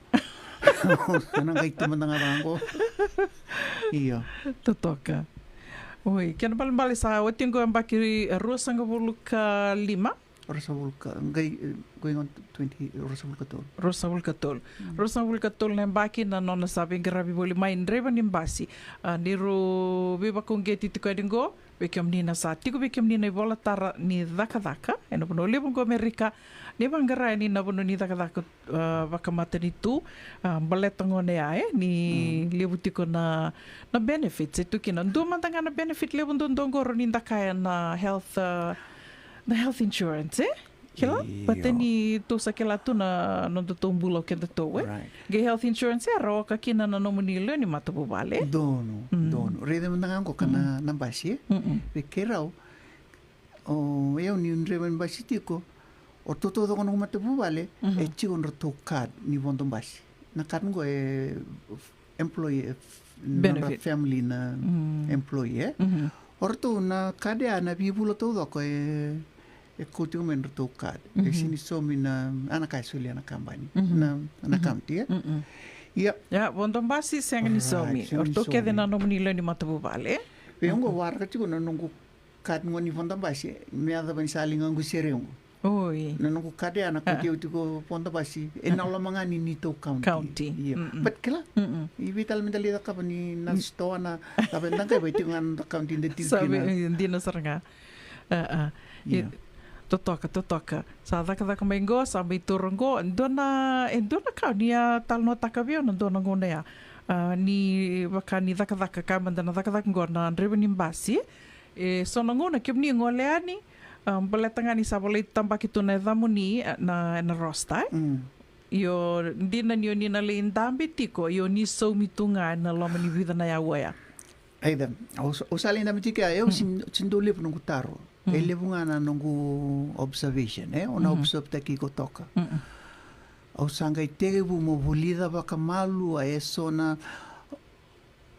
Au na qai tu mada ga vaqo. Io. Totoka. Oi, kena ibalebale sa oti qo yabaki ruasagavulu ka lima. Ruasagavulu ka, qai, eh, going on to twenty, ruasagavulu ka tolu. Ruasagavulu ka tolu. Mm. Ruasagavulu ka tolu na yabaki na nona sa veiqaravi voli mai draiva ni basi. A, ni ru veivakauqeti tiko yani qo, vei kemuni na sa tiko vei kemuni na ivolatara ni cakacaka, ena vanua levu qo Amerika, ni vaqara yani na vanua ni cakacaka, a, vakamatanitu, a, baleta gona ya, e, ni Mm. levu tiko na, na benefits e tu kina. Dua mada ga na benefit levu duadua qo rawa ni da kaya na health, a, na health insurance, e? Kila? Io. Baleta ni tou sa kila tu na nodatou bula o kedatou, e? Right. Qai health insurance, e, rawa ka kina na nomuni lewe ni matavuvale. Donu, Mm. donu. Raica mada ga qo ka na, Mm. na basi, e? Mm-mm. Vei keirau, o, au ni draiva ni basi tiko, o ratou taucoko noqu matavuvale, Mhm. e tiko nodratou card ni vodo basi. Na card qo e employee, e, nodra Benefit. family na Mm. employee, e? Mhm. O ratou na card ya na veivula taucoko e, e kau tiko mai nodratou card. E Mhm. sega ni saumi na, a na ka e solia na kabani. Mhm. Na, na Mhm. county, e? Mm-mm. Ia. Ia, vodo basi sega ni Right, saumi. sega O ni ratou kece saumi. na nomuni lewe ni matavuvale, e? Vei au qo Mm-mm. waraka tiko na noqu card qo ni vodo basi, me yacova ni sa liga qo sere qo. Oi. Na noqu card ya na Ah. kauti au tiko vodo basi. E na Ah. loma ga ni neitou county. County. Io. Mm-mm. But kila, Mm-mm. i vei tale me da lai cakava ni na Mm. store na, cava eda qai vei tiko ga na county da tiko Sa kina. vei, e, dina sara ga. Ah, ah. Io. I, totoka, totoka. Sa cakacaka mai qo, sa mai taura qo. Dua na, e dua na ka ni a talanoataka vei au na dua na gauna ya. Ah, ni vaka ni cakacaka, ka mada na cakacaka qo na draiva ni basi. E so na gauna kemuni gole yani, ah, baleta ga ni sa volai tabaki tu na yacamuni, ah, na, na roster, e? Mm. Io, dina ni o ni na lai dabe tiko, io ni saumi tu ga ena loma ni vica na aua ya. Aida, au sa, au sa lai dabe tiko ya, au Mm. sega ni dau levu noqu taro. E Mm. levu ga na noqu observation, e? Au na Mhm. observe-taki iko toka. Mm-mm. Au sa qai tekivu mo vulica vakamalua e so na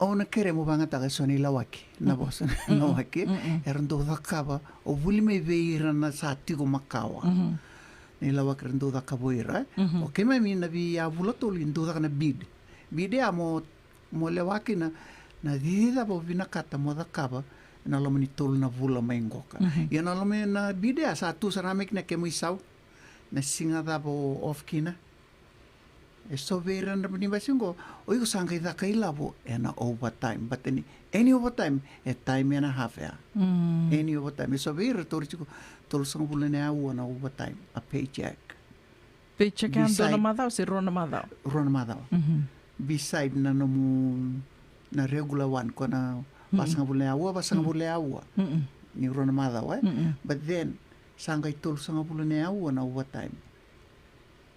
Au na kerea mo vagataka e so na ilawaki, na Mm-mm. vosa na Mm-mm. ilawaki, Mm-mm. era dau cakava, o vuli mai vei ira na sa tiko makawa. Mhm. Na ilawaki era dau cakava o ira, e? Mhm. O keimami na veiyavula tolu e dau caka na bid. Bid ya mo, mo lewa kina Na cici cava o vinakata mo cakava ena loma ni tolu na vula mai qoka. Ia na loma na bid ya sa tu sara mai kina kemu isau. Na siga cava o off kina. E so vei ira na drava ni basi qo, o iko sa qai caka ilavo ena overtime. But any, any overtime, e time and a half ya. Any overtime. E so vei ira taura tiko tolusagavulu na aua na overtime, a paycheck. Paycheck ya dua na macawa se rua na macawa? Rua na macawa. Beside na nomu, na regular one, ko na vasagavulu na aua, vasagavulu na aua. Ni rua na macawa, e? But then, sa qai tolusagavulu na aua na overtime.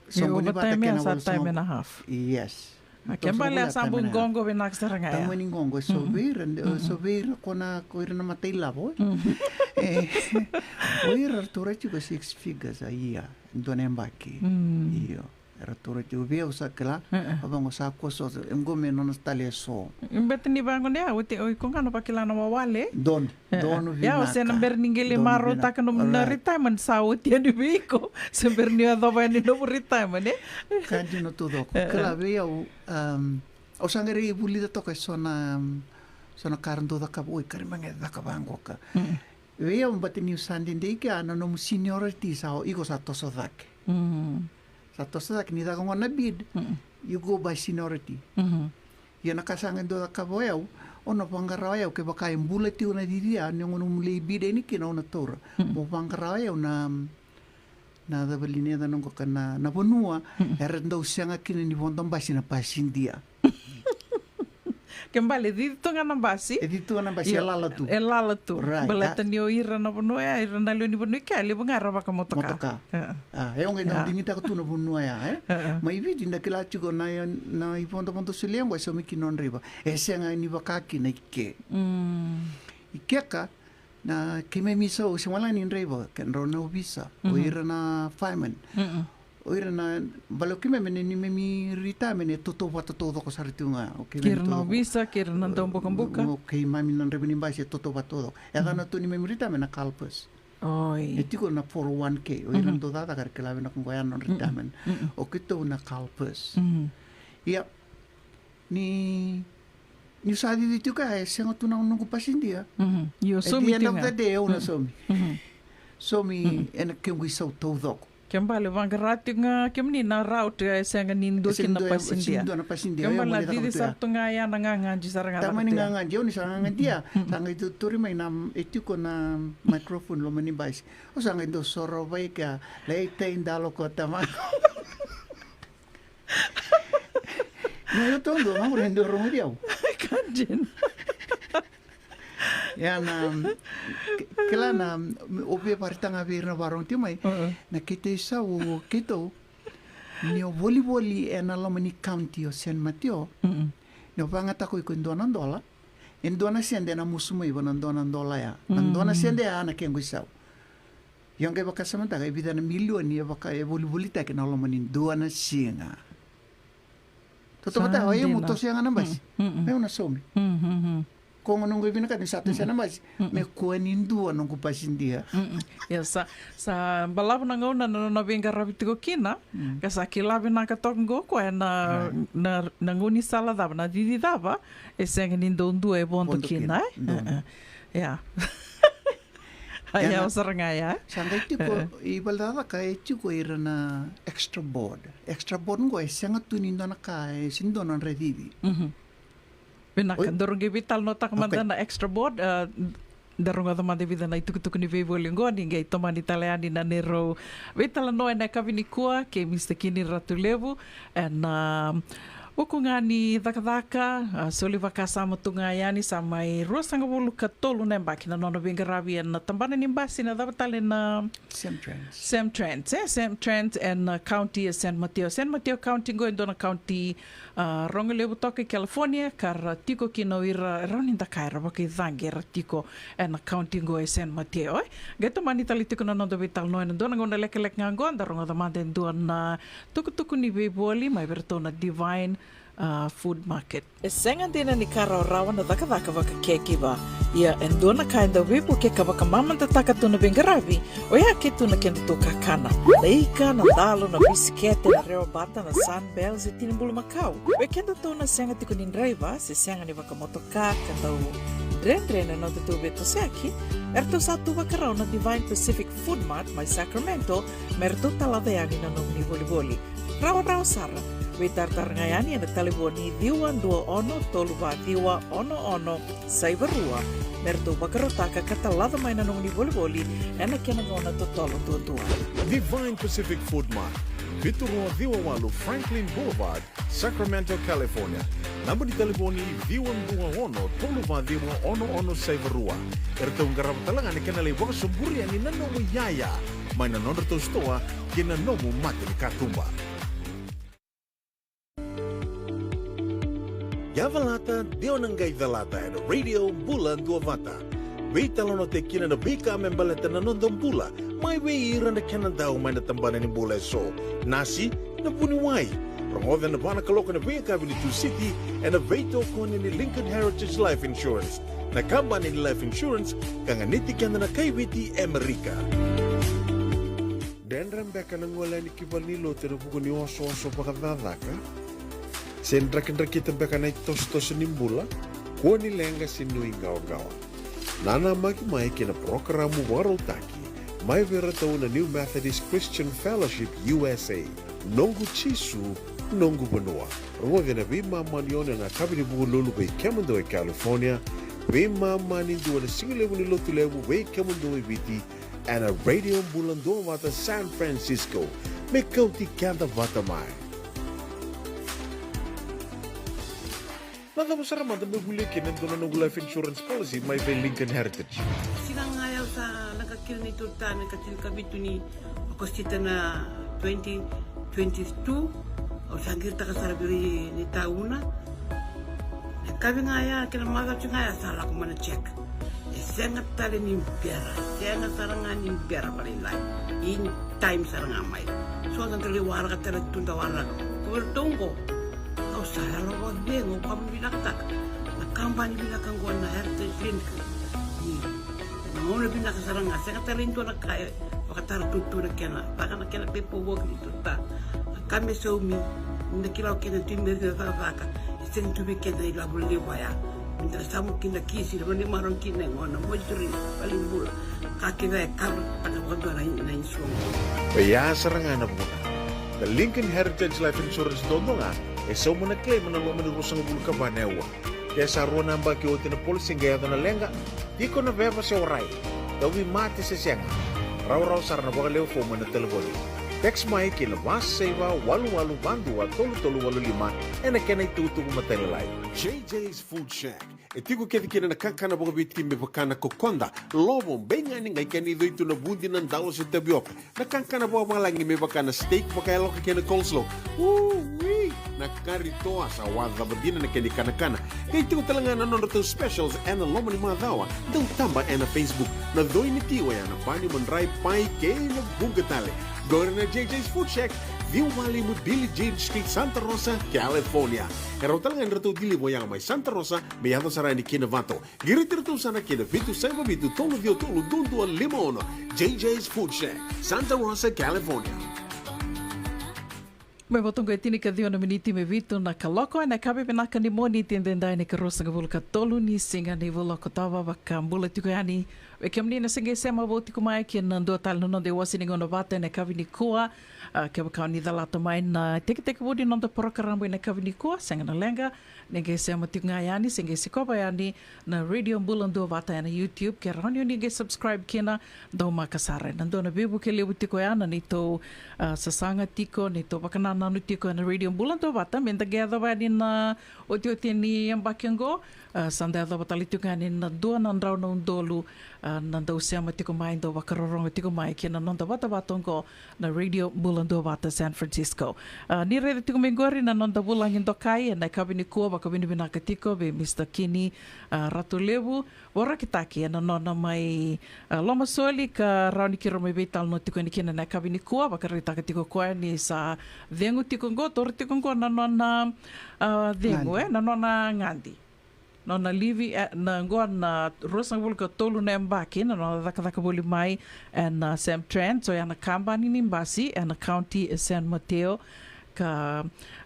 So qo ni vata overtime kena ya sa walusagavulu. Time and a half. Yes. A, ke bale a sa bu qoqo vinaka sara ga ya. Tamani qoqo, e so vei ira, e so vei ira ko na, ko ira na matailavo, e. E, o ira ratou ra tiko six figures a year, dua na yabaki. Io. Era taura tiko vei au sa kila, a vaqo sa koso, e qo me nona tale e so. Beta ni vaqo ni a, oti, o iko ga na vakila na wawale. Donu, donu vinaka. Ia, o se na bera ni qai lai marautaka nomu na retirement sa oti yani vei iko. Se bera ni yacova yani nomu retirement, e? Ka dina taucoko. Kila vei au, um, au sa qai rai vulica toka e so na, um, so na ka ra dau cakava, oi, ka ra mai qai caka vaqoka. Vei au, beta niu sa dede i kea na nomu seniority sa o iko sa toso cake. Sa toso cake ni caka gona na bid, you go by seniority. Ia na ka sa qai dau cakava o yau, o na vaqara o yau, kevaka e bula tiko na cici ya, ni gona nomu lai bid yani kina o na taura. Mo vaqara o yau na, na cava li na yacana qo ka na, na vanua, era dau sega kina ni vodo basi na pasidia. Ke bale, cici tu ga na basi. E cici tu ga na basi, e lala tu. E lala tu. Right. Baleta ni o ira na vanua ya, ira na lewe ni vanua i kea, levu ga era vakamotoka. Motoka. A, e o qai na digitaka tu na vanua ya, e? Mai Viti, da kila tiko na, na ivodovodo solia qo, e saumi kina o draiva. E sega ni vaka kina i ke. I keka, na keimami sau, se wale ga ni draiva, kedrau na ovisa, o ira na fireman. O ira na, bale o keimami, ni neimami retirement e tautauvata taucoko sara tu ga. O keimami kei ira na ovisa, kei ira na daubokaboka. O keimami na draiva ni basi e tautauvata taucoko. E yacana tu neimami retirement na CalPERS. Oi. E tiko na four oh one K, o ira na dau cakacaka era kila vinaka qo ya na retirement. O keitou na CalPERS. Ia, ni, niu sa cici tiko ya, e sega tu na noqu pasidia. Io, at the end of the day, au na saumi. Saumi ena kequ isau taucoko. Ke bale, vaqara tiko ga kemuni na route, e sega ni dua kina na pasidia. Ke bale, na cici sara tu ga ya na gagadi sara ga. Tamani gagadi, au ni sa gagadia. Sa qai tauri mai na, e tiko na microphone loma ni basi. Au sa qai dau sorova i kea, lai tai dalo ko tamaqu. Na, io, taudua ga qori e dua rogoci au. Ka dina. Ia na, ke-, kila na, o via vakaraitaka ga vei ira na vakarorogo tiko mai, na keitou isau o keitou, ni o volivoli ena loma ni county o San Mateo, ni o vakayagataka o iko e dua na dola, e dua na sede ena musu mai vua na dua na dola ya. Na dua na sede ya na kequ isau. Ia qai vakasamataka e vica na milioni e vaka e volivolitaki ena loma ni dua na siga. Tautauvata, o yau meu toso ga na basi. Meu na saumi. Ko gona noqu vinakata ni sa toso na basi. Me kua ni dua noqu pasidia. Ia sa, sa balavu na gauna na nona veiqaravi tiko kina. Ka sa kila vinaka toka qo o koya na, na, na gaunisala cava, na cici cava e sega ni dau dua e vodo kina, e? Ia. A yawa sara ga ya. Sa qai tiko, i valecakacaka e tiko ira na extra board. Extra board qo e sega tu ni dua na ka, e sega ni dua na nodra cici. Vinaka, daru qai veitalanoataka mada na extra board, a, da rogoca mada e vica na itukutuku ni veivoli qo, ni qai tomani tale yani na neirau veitalanoa ena yakavi nikua kei Mister Kini Ratulevu, ena vuku ga ni cakacaka, a, soli vakasama tu ga yani, sa mai ruasagavulu ka tolu na yabaki na nona veiqaravi ena tabana ni basi na cava tale na Sam Trent. Sam Trent, e, Sam Trent ena, a, county e San Mateo. San Mateo County qo e dua na county, a, rogo levu toka i California, ka ra tiko kina o ira, e rawa ni da kaya era vakaicaqe, era tiko ena county qo e San Mateo, e. Qai tomani tale tiko na noda veitalanoa ena dua na gauna lekaleka ga qo, da rogoca mada e dua na tukutuku ni veivoli mai vei iratou na Divine a, food market. E sega dina ni ka rawarawa na cakacaka vaka caregiver. Ia e dua na ka e dau veivuke ka vakamamadataka tu na veiqaravi, oya ke tu na kedatou kakana. Na ika, na dalo, na bisikete, na rewabata, na Sunbell, se tini bulumakau. Vei kedatou na sega tiko ni draiva, se sega ni vakamotoka, ka dau dredre na nodatou veitosoyaki, eratou sa tu vakarau na Divine Pacific Food Mart mai Sacramento, me ratou talaca yani na nomuni volivoli. Rawarawa sara. Veitaratara ga yani ena talevoni ciwa dua ono tolu va ciwa ono ono saiva rua, me ratou vakarautaka ka talaca mai na nomuni volivoli ena kena gauna totolo duadua. Divine Pacific Food Mart, vitu rua ciwa walu Franklin Boulevard, Sacramento, California. Naba ni talevoni ciwa dua ono tolu va ciwa ono ono saiva rua. Eratou qarava tale ga na kena lai vakasoburi yani na nomu iyaya mai na nodratou sitoa kei na nomu mata ni katuba. Ia calata, de o na qai calata ena Radio Bula Duavata. Veitalanoataki kina na veika me baleta na noda bula, mai vei ira na kena dau mai na tabana ni bula eso, nasi, na vuniwai. Rogoca ena va na kaloko ena veiyakavi ni Tusiti ena veitokoni ni Lincoln Heritage Life Insurance, na kabani ni life insurance ka ganiti keda na kai Viti e Amerika. Dredre beka na gole yani ki valenilotu ena vuku ni osooso vakacakacaka? Se drakidrakita beka na itosotoso ni bula? Kua ni leqa se nuiqawaqawa. Nanamaki mai ki na parokaramu vakarautaki mai vei iratou na New Methodist Christian Fellowship U S A, Noqu Jisu, Noqu Vanua. Rogoci ena veimama ni ono ena yakavi ni Vukelulu vei kemudou e California, veimama ni dua ena sigalevu ni Lotulevu vei kemudou e Viti, ena Radio Bula Duavata San Francisco, me kauti keda vata mai. Na cava sara mada meu volia kina e dua na noqu life insurance policy mai vei Lincoln Heritage? Siga ga ya au sa leqa kina neitou ta na ikatinikavitu ni Okosita na twenty twenty-two. Au sa qiritaka sara vei ira na itauna. Na yakavi ga ya kei na macawa ga ya sa lako mai na check. E sega tale ni bera, sega sara ga ni bera vakalailai. In time sara ga mai. So da lai waraka tale tu da waraka. Ko vei iratou oqo, au sa yalo vakacegu, au ka vinakataka na kabani vinaka oqo na Heritage Link. Ni na gauna vinaka sara ga, sega tale ni dua na ka e vakatara tutu na kena, saka na kena paperwork ni tuta. Na ka me saumi, ni da kila o kena tu me cakacaka, e sega tu vei keda ilavo levu ya. Ni da samu kina kisi, na vale ni marau kina e gona, moituri, vale ni bula. Ka kece e cover taka vakadua na, na insurance. Oya sara ga na vuna. Na Lincoln Heritage Life Insurance dodonu ga e sauma na claim ena loma ni ruasagavulu ka va na aua. Ke sa rua na yabaki oti na policy qai yaco na leqa, tiko na veva se warai, tauvimate se sega, rawarawa sara na vakalewe fomu ena talevoni. Text mai ki na va saiva walu walu va dua tolu tolu walu lima ena kena itukutuku matailalai. J J's Food Shack. E tiko kece kina na kakana vakaviti me vaka na kokoda, lovo, beigani, qai kena icoi tu na vudi, na dalo se tavioka. Na kakana vakavalagi me vaka na steak vakayaloka kei na coleslaw. Ui! Na kari toa sa wacava dina na kena ikanakana. Qai tiko tale ga na nodratou specials ena loma ni macawa. Dau taba ena Facebook. Na coi ni ti oya na pani, madrai, pai kei na vuqa tale. Qori na J J's Food Shack, ciwa walu lima Billie Jean Street, Santa Rosa, California. E rawa tale ga ni ratou deliver oya mai Santa Rosa me yaco sara yani ki Novato. Qiriti iratou sara ki na vitu saiva vitu tolu ciwa tolu dua dua lima ono. J J's Food Shack, Santa Rosa, California. Me vaka oqo e tinikaciwa na miniti me vitu na kaloko ena yakavi vinaka ni Moniti, edaidai na ikaruasagavulu ka tolu ni siga ni vula o Okotova. Vakabula tiko yani vei kemuni na se qai sema vou tiko mai ki na dua tale na noda iwase ni gauna vata ena yakavi nikua. A, kevaka o ni calata mai na tekitekivu ni noda porokaramu ena yakavi nikua, sega na leqa, ni qai sema tiko ga yani se qai sikova yani na Radio Bula Duavata ena YouTube, ke rawa ni o ni qai subscribe kina, daumaka sara. Ena dua na veivuke levu tiko ya na neitou, a, sasaga tiko, neitou vakanananu tiko ena Radio Bula Duavata, meda qai yacova yani na otioti ni yabaki oqo. A, sa da yacova tale tiko ga ni na dua na drau na udolu, a, na dau sema tiko mai, dau vakarorogo tiko mai kei na noda vatavata oqo na Radio Bula Duavata San Francisco. A, ni raica tiko mai qori na noda vulagi dokai ena yakavi nikua, vakavinavinaka tiko vei Mister Kini, a, Ratulevu, vorakitaki ena nona mai, a, lomasoli ka rawa ni keirau mai veitalanoa tiko yani kina ena yakavi nikua, vakaraitaka tiko koya ni sa cegu tiko qo, toro tiko qo na nona, a, cegu, e, na nona gadi. Nona livi, e, na qo na ruasagavulu ka tolu na yabaki na nona cakacaka voli mai ena, a, Samtrans, o ya na kabani ni basi ena county e San Mateo. Ka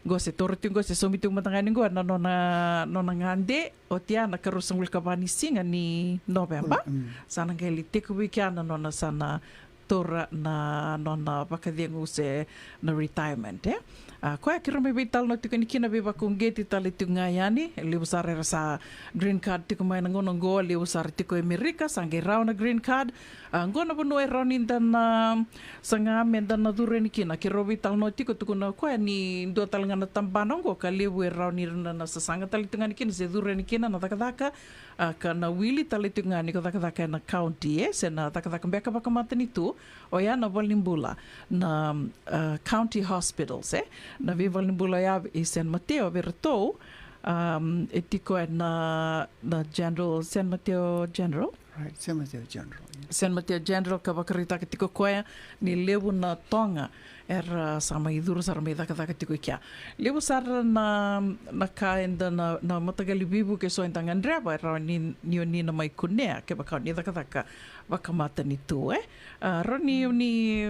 qo se toro tiko qo, se saumi tiko mada ga yani qo na nona, nona gade, oti ya na ka ruasagavulu ka va ni siga ni Noveba. Sa na qai lai tekivu kina na nona sa na taura na nona vakacegu se na retirement, e. A, koya keirau mai veitalanoa tiko yani kina, veivakauqeti tale tiko ga yani, levu sara era sa green card tiko mai na gauna oqo, levu sara tiko e Amerika sa qai rawa na green card. A, qo na vanua e rawa ni da na saga me da na curu yani kina, keirau veitalanoa tiko, tukuna o koya ni dua tale ga na tabana oqo ka levu e rawa ni ra na, na sasaga tale tiko ga yani kina se curu yani kina na cakacaka, a, ka na wili tale tiko ga ni ko cakacaka ena county, e, se na cakacaka beka vakamatanitu, o ya na valenibula na, a, county hospitals, e, na veivalenibula ya i San Mateo vei ratou, a, e tiko ena, na General, San Mateo General. Right, San Mateo General, yeah. San Mateo General, ka vakaraitaka tiko koya ni levu na Toga era sa mai curu sara mai cakacaka tiko i kea. Levu sara na, na ka eda na, na mataqali veivuke eso eda gadreva, e rawa ni, ni o ni na mai kunea kevaka o ni cakacaka vakamatanitu, e. A, rawa ni o ni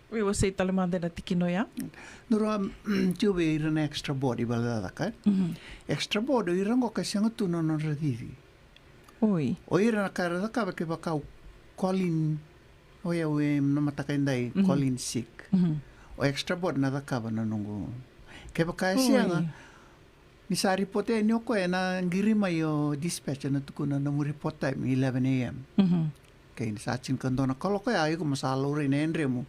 veiwasei tale mada ena tikina oya. Dua, tiko vei ira na extra board i vale cakacaka, e. Extra board, o ira qo ka sega tu na nodra cici. Oi. O ira na ka era cakava kevaka au call in, o yau ena mataka edai, call in sick. O extra board na cakava na noqu. Kevaka e sega, ni sa report yani o koya, ena qiri mai o dispatcher na tukuna nomu report time eleven a.m. Kei ni sa tinikadua na kaloko ya, iko mo sa laurai na yadremu,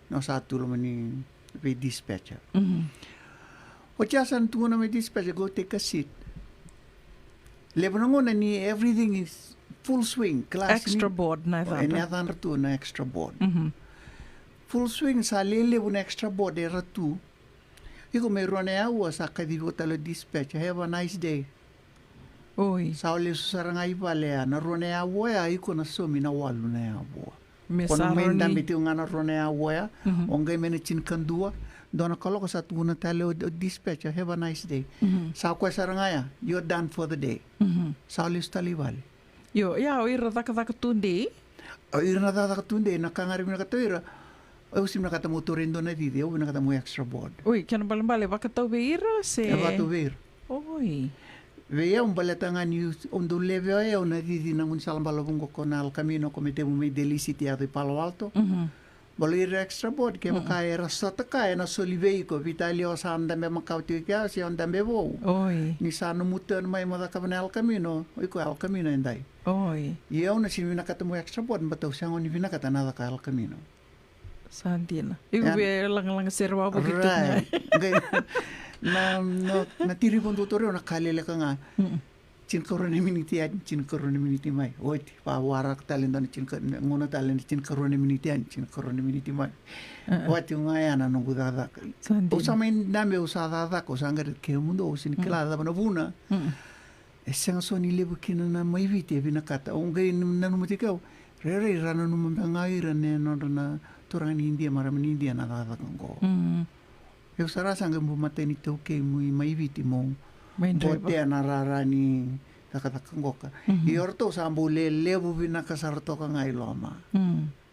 ni o sa tu loma ni vei dispatcher. Oti ya sa na tukuna mai dispatcher, go take a seat. Levu na gauna ni everything is full swing, class ni extra board na yacadra. Ena yacadra tu na extra board. Full swing, sa lelevu na extra board era tu. Iko me rua na aua sa kacivi iko tale o dispatcher, have a nice day. Oi. Sa o lesu sara ga i vale ya, na rua na aua ya iko na saumi na walu na aua. Me sa rawa ni dabe tiko ga na rua na aua ya, o qai mai na tinikadua, dua na kaloko sa tukuna tale o, o dispatcher, have a nice day. Sa o koya sara ga ya, you're done for the day. Sa o lesu tale i vale. Io, ia o ira cakacaka tudei. O ira na cakacaka tudei, na ka ga era vinakata o ira. Au sega ni vinakata meu taura e dua na cici, au vinakata meu extra board. Oi, kena ibalebale vakatau vei ira se? E vakatau vei ira. Oi. Vei au baleta ga niu dau levea o yau na cici na gaunisala balavu qo ko na El Camino, ko me tekivu mai Daly-city yaco i Palo Alto. Baleta o ira extra board, kevaka era sota ka ena soli vei iko, veitalia o sa dabe makawa tiko i kea se o dabe vou. Oi. Ni sa nomu turn mai mo cakava na El Camino, o iko El Camino edai. Oi. Ia au na sega ni vinakata meu extra board, baleta au sega ni vinakata na caka El Camino. Sa dina. Iko via lagalaga sere wavoki tu ga. Qai, na, na, na tiri vodo toro na ka leleka ga. Tinikarua na miniti yani, tinikarua na miniti mai. Oti, vawaraka tale dua na tinika, gauna tale na tinikarua na miniti yani, tinikarua na miniti mai. Oti ga ya na noqu cakacaka. Sa dina. Au sa mai dabe, au sa cakacaka, au sa qai raica kemudou, au sega ni kila cava na vuna. E sega so ni levu kina na mai Viti e vinakata. Au qai nanuma tiko au, rairai ra nanuma beka ga ira na nodra na turaga ni Idia, marama ni Idia na cakacaka qo. Au sara sa qai bau matai ni taukei mai Viti meu botea na rara ni cakacaka qoka. Ia o ratou sa bau lelevu vinaka sara toka ga i loma.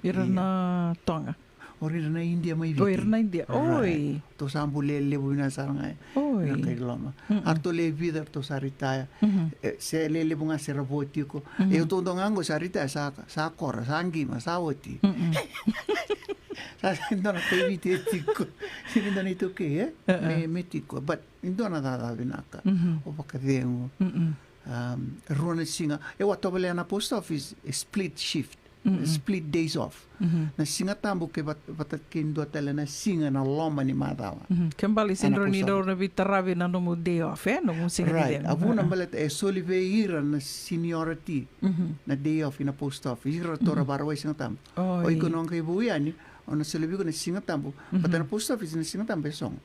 Ira na Toga. O ira na Idia mai Viti. O ira na Idia. Oi. Ratou sa bau lelevu vinaka sara ga. Oi. Vinaka i loma. A ratou le vica, ratou sa retire. E, se lelevu ga se ra vo tiko. E, o ratou dua ga qo sa retire, sa, sa kora, sa qima, sa oti. Sa, sa dua na kai Viti e tiko. Sega ni dua na iTaukei, e? Me, me tiko. But e dua na cakacaka vinaka. O vakacegu. Um, rua na siga. E, au a tovolea na post office, e split shift. split days off. Na Siga Tabu ke vat- vata kei dua tale na siga na loma ni macawa. Ke bale se drau ni drau na veitaravi na nomu day off, e? Nomu siga ni Right. Cegu. A vuna baleta e soli vei ira na seniority na day off ina post office. Ira tou ra vakarau e Siga Tabu. O iko na qai vou yani, o na soli vei iko na Siga Tabu. Vata na post office na Siga Tabu e sogo.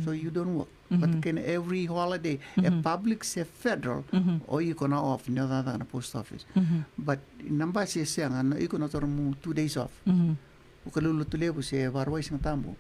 So you don't work. But kena every holiday, e public se federal, o iko na off, ni o cakacaka na post office. But na basi e sega, na iko na toro mu two days off. O ka lulutu levu se vakarau e Siga Tabu.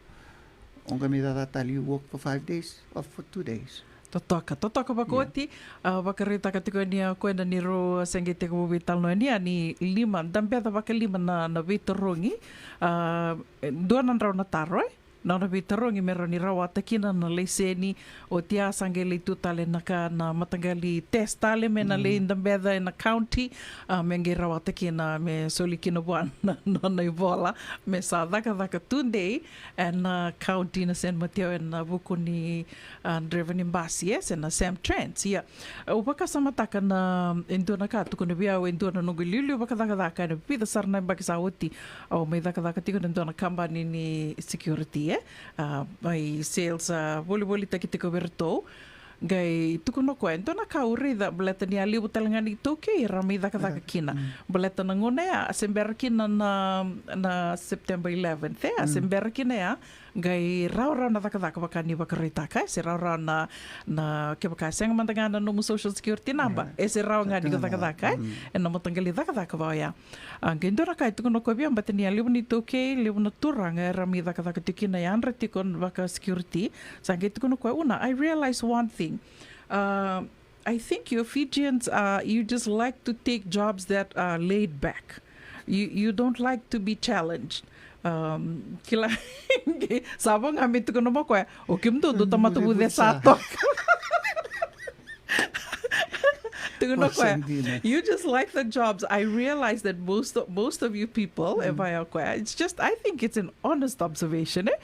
O qai mai cakacaka tale, you work for five days, off for two days. Totoka, totoka vakaoti. A, vakaraitaka tiko yani a koya na ni rau se qai tekivu veitalanoa yani, a, ni lima, dabeca vakalima na, na veitarogi. A, e, dua na drau na taro, e? Na nona veitarogi me rawa ni rawata kina na laiseni, oti ya sa qai lai tu tale na ka na mataqali test tale me na lai dabeca ena county, a, me qai rawata kina me soli kina vua na nona ivola me sa cakacaka tudei ena county na San Mateo ena vuku ni, a, draiva ni basi, e, se na Sam Trans, ia. Au vakasamataka na, e dua na ka tukuna vei au, e dua na noqu iliuliu vakacakacaka ena vica sara na yabaki sa oti. Au mai cakacaka tiko na dua na kabani ni security, e? A, mai sales, a, volivolitaki tiko vei iratou. Qai tukuna o koya, e dua na ka au raica, baleta ni a levu tale ga na iTaukei era mai cakacaka kina. Baleta na gauna ya, a se bera kina na, na September eleventh, e? A se bera kina ya, qai rawarawa na cakacaka vaka ni vakaraitaka, e se rawarawa na, na kevaka e sega mada ga na nomu social security number, e se rawa ga ni ko cakacaka, e? Ena mataqali cakacaka va oya. A, qai dua na ka e tukuna o koya vei au, baleta ni a levu na iTaukei, levu na turaga era mai cakacaka tiko kina, yadra tiko vaka security. Sa qai tukuna o koya, Una, I realize one thing. Uh, I think you Fijians, uh, you just like to take jobs that are laid back. You, you don't like to be challenged. Um, kila, sa vo ga me tukuna mai o koya, o kemudou dou tamata vuce sa toka. Tukuna o koya, you just like the jobs. I realize that most of, most of you people, e vaya o koya, it's just, I think it's an honest observation, e?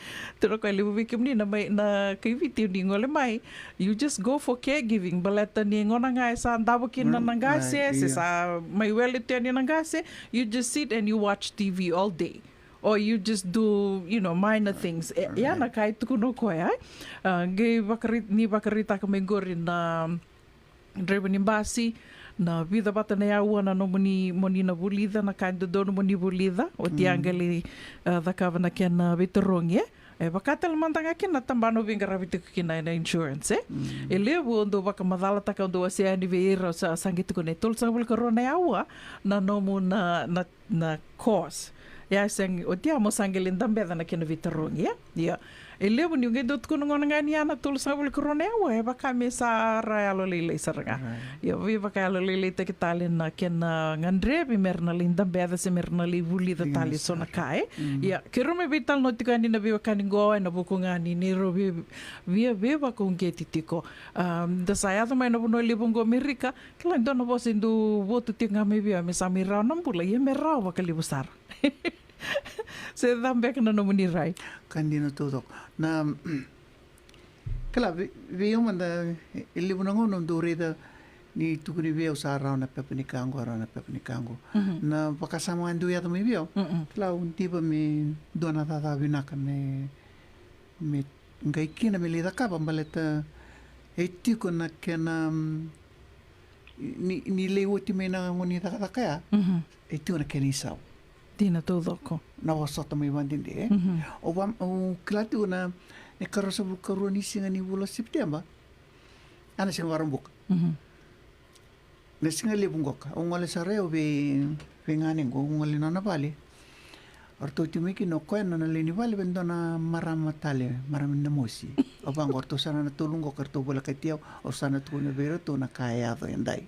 Tukuna o koya, levu vei kemuni na mai, na kai Viti ni gole mai, you just go for caregiving. Baleta ni gauna ga e sa davo kina na qase, se sa mai wele tu yani na qase, you just sit and you watch T V all day. Or you just do, you know, minor things. E, ya na ka e tukuna o koya, e? A, qai vakari-, ni vakaraitaka mai qori na draiva ni basi, na vica vata na yaua na nomuni, moni na vulica, na ka e dodonu moni vulica, oti ya qai lai, a, cakava na kena veitarogi, e? E vaka tale mada ga kina na tabana o veiqaravi tiko kina ena insurance, e? E levu o dau vakamacalataka, o dau wasea yani vei ira, o sa, sa qai tukuna e tolusagavulu ka rua na yaua na nomu na, na na course. Ia, sa qai, oti ya mo sa qai lai dabeca na kena veitarogi, ia. Ia. E levu niu qai dau tukuna gona ga ni ya na tolusagavulu ka rua na yaua, e vaka me sa ra yalo lailai sara ga. Ia, veivakayalo lailaitaki tale na kena gadrevi me ra na lai dabeca se me ra na lai vulica tale eso na ka, e. Ia, keirau mai veitalanoa tiko yani na veiwekani qo ena vuku ga ni neirau via, via veivakauqeti tiko. A, da sa yaco mai na vanua levu qo Amerika, kila e dua na vosa e dau votu tiko ga mai vei au, me sa mai rawa na bula, ia me rawa vakalevu sara. Se ca beka na nomuni rai? Ka dina taucoko. Na, kila, vei, vei au mada, e levu na gauna au dau raica ni tukuni vei au sa rawa na pepa ni ka qo, rawa na pepa ni ka qo. Na vakasama ga e dau yaco mai vei au. Kila, au diva me dua na cakacaka vinaka me, me qai kina me lai cakava baleta e tiko na kena, mm, ni, ni lai oti mai na gauna ni cakacaka ya, e tiko na kena isau. Dina taucoko. Na vosota mai vadede, e? Au va, au kila tiko na, na ikaruasagavulu ka rua ni siga ni vula Sepiteba. A na siga Vakaraubuka. Na siga levu qoka, au gole sara au vei, vei ganequ, au gole nona vale. O ratou tiko mai kina, o koya nona lewe ni vale, vei dua na marama tale, marama ni Namosi. Au vaqo, o ratou sara na tolu qoka, ratou volekati au, au sa na tukuna vei iratou na ka e yaco edai.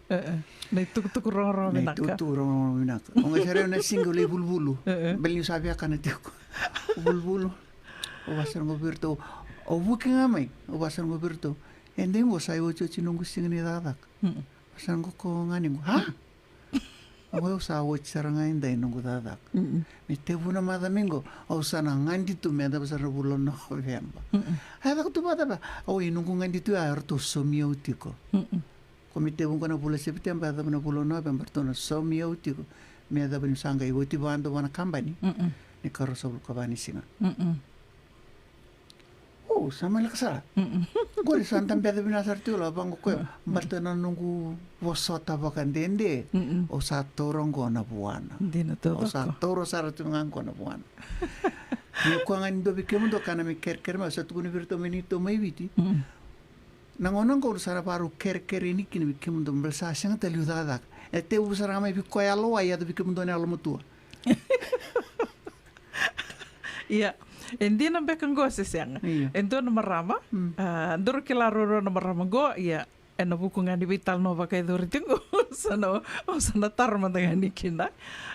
Na itukutuku rogorogo vinaka. Na itukutuku rogorogo vinaka. Au qai sara au na siga au lai vuluvulu. Baleta niu sa via kana tiko. Vuluvulu. Au vasara qo vei iratou. Au vuki ga mai. Au vasara qo vei iratou. Edai qo sa iotioti noqu siga ni cakacaka. Sa qo ko ganequ, ha? Au sa oti sara ga edai noqu cakacaka. Me tevu na macawa mai qo, au sa na gadi tu me yacova sara na vula o Noveba. A yacova tu vakacava? Au, e noqu gadi tu ya, eratou saumi au tiko. Ko me tevu qo na vula Sepiteba, yacova na vula o Noveba, eratou na saumi au tiko. Me yacova niu sa qai oti vakadua vua na kabani. Mm-mm. Ni ka ruasagavulu ka va ni siga. Mm-mm. O, sa mai lako sara. Mm-mm. Qori sa da beca vinaka sara tiko la vaqo koya. Mm. Baleta na noqu vosota vakadede. Mm-mm. Au sa taura qo na vuana. Dina taucoko. Au sa taura sara tiko ga qo na vuana. Ni koya ga ni dua vei kemudou ka na mai kerekere mai, au sa tukuna vei iratou mai ni tou mai Viti. Mm. Na gauna qo au sa na vakarau kerekere yani kina vei kemudou, baleta sa sega tale niu cakacaka. E tekivu sara ga mai vei koya yalowai, yaco vei kemudou na yalomatua. Ia, e dina beka qo se sega? Ia. E dua na marama, mm, a, daru kila ruarua na marama qo, ia, ena vuku ga ni veitalanoa vakayacori tiko qo, sa na, au sa na taro mada ga yani kina.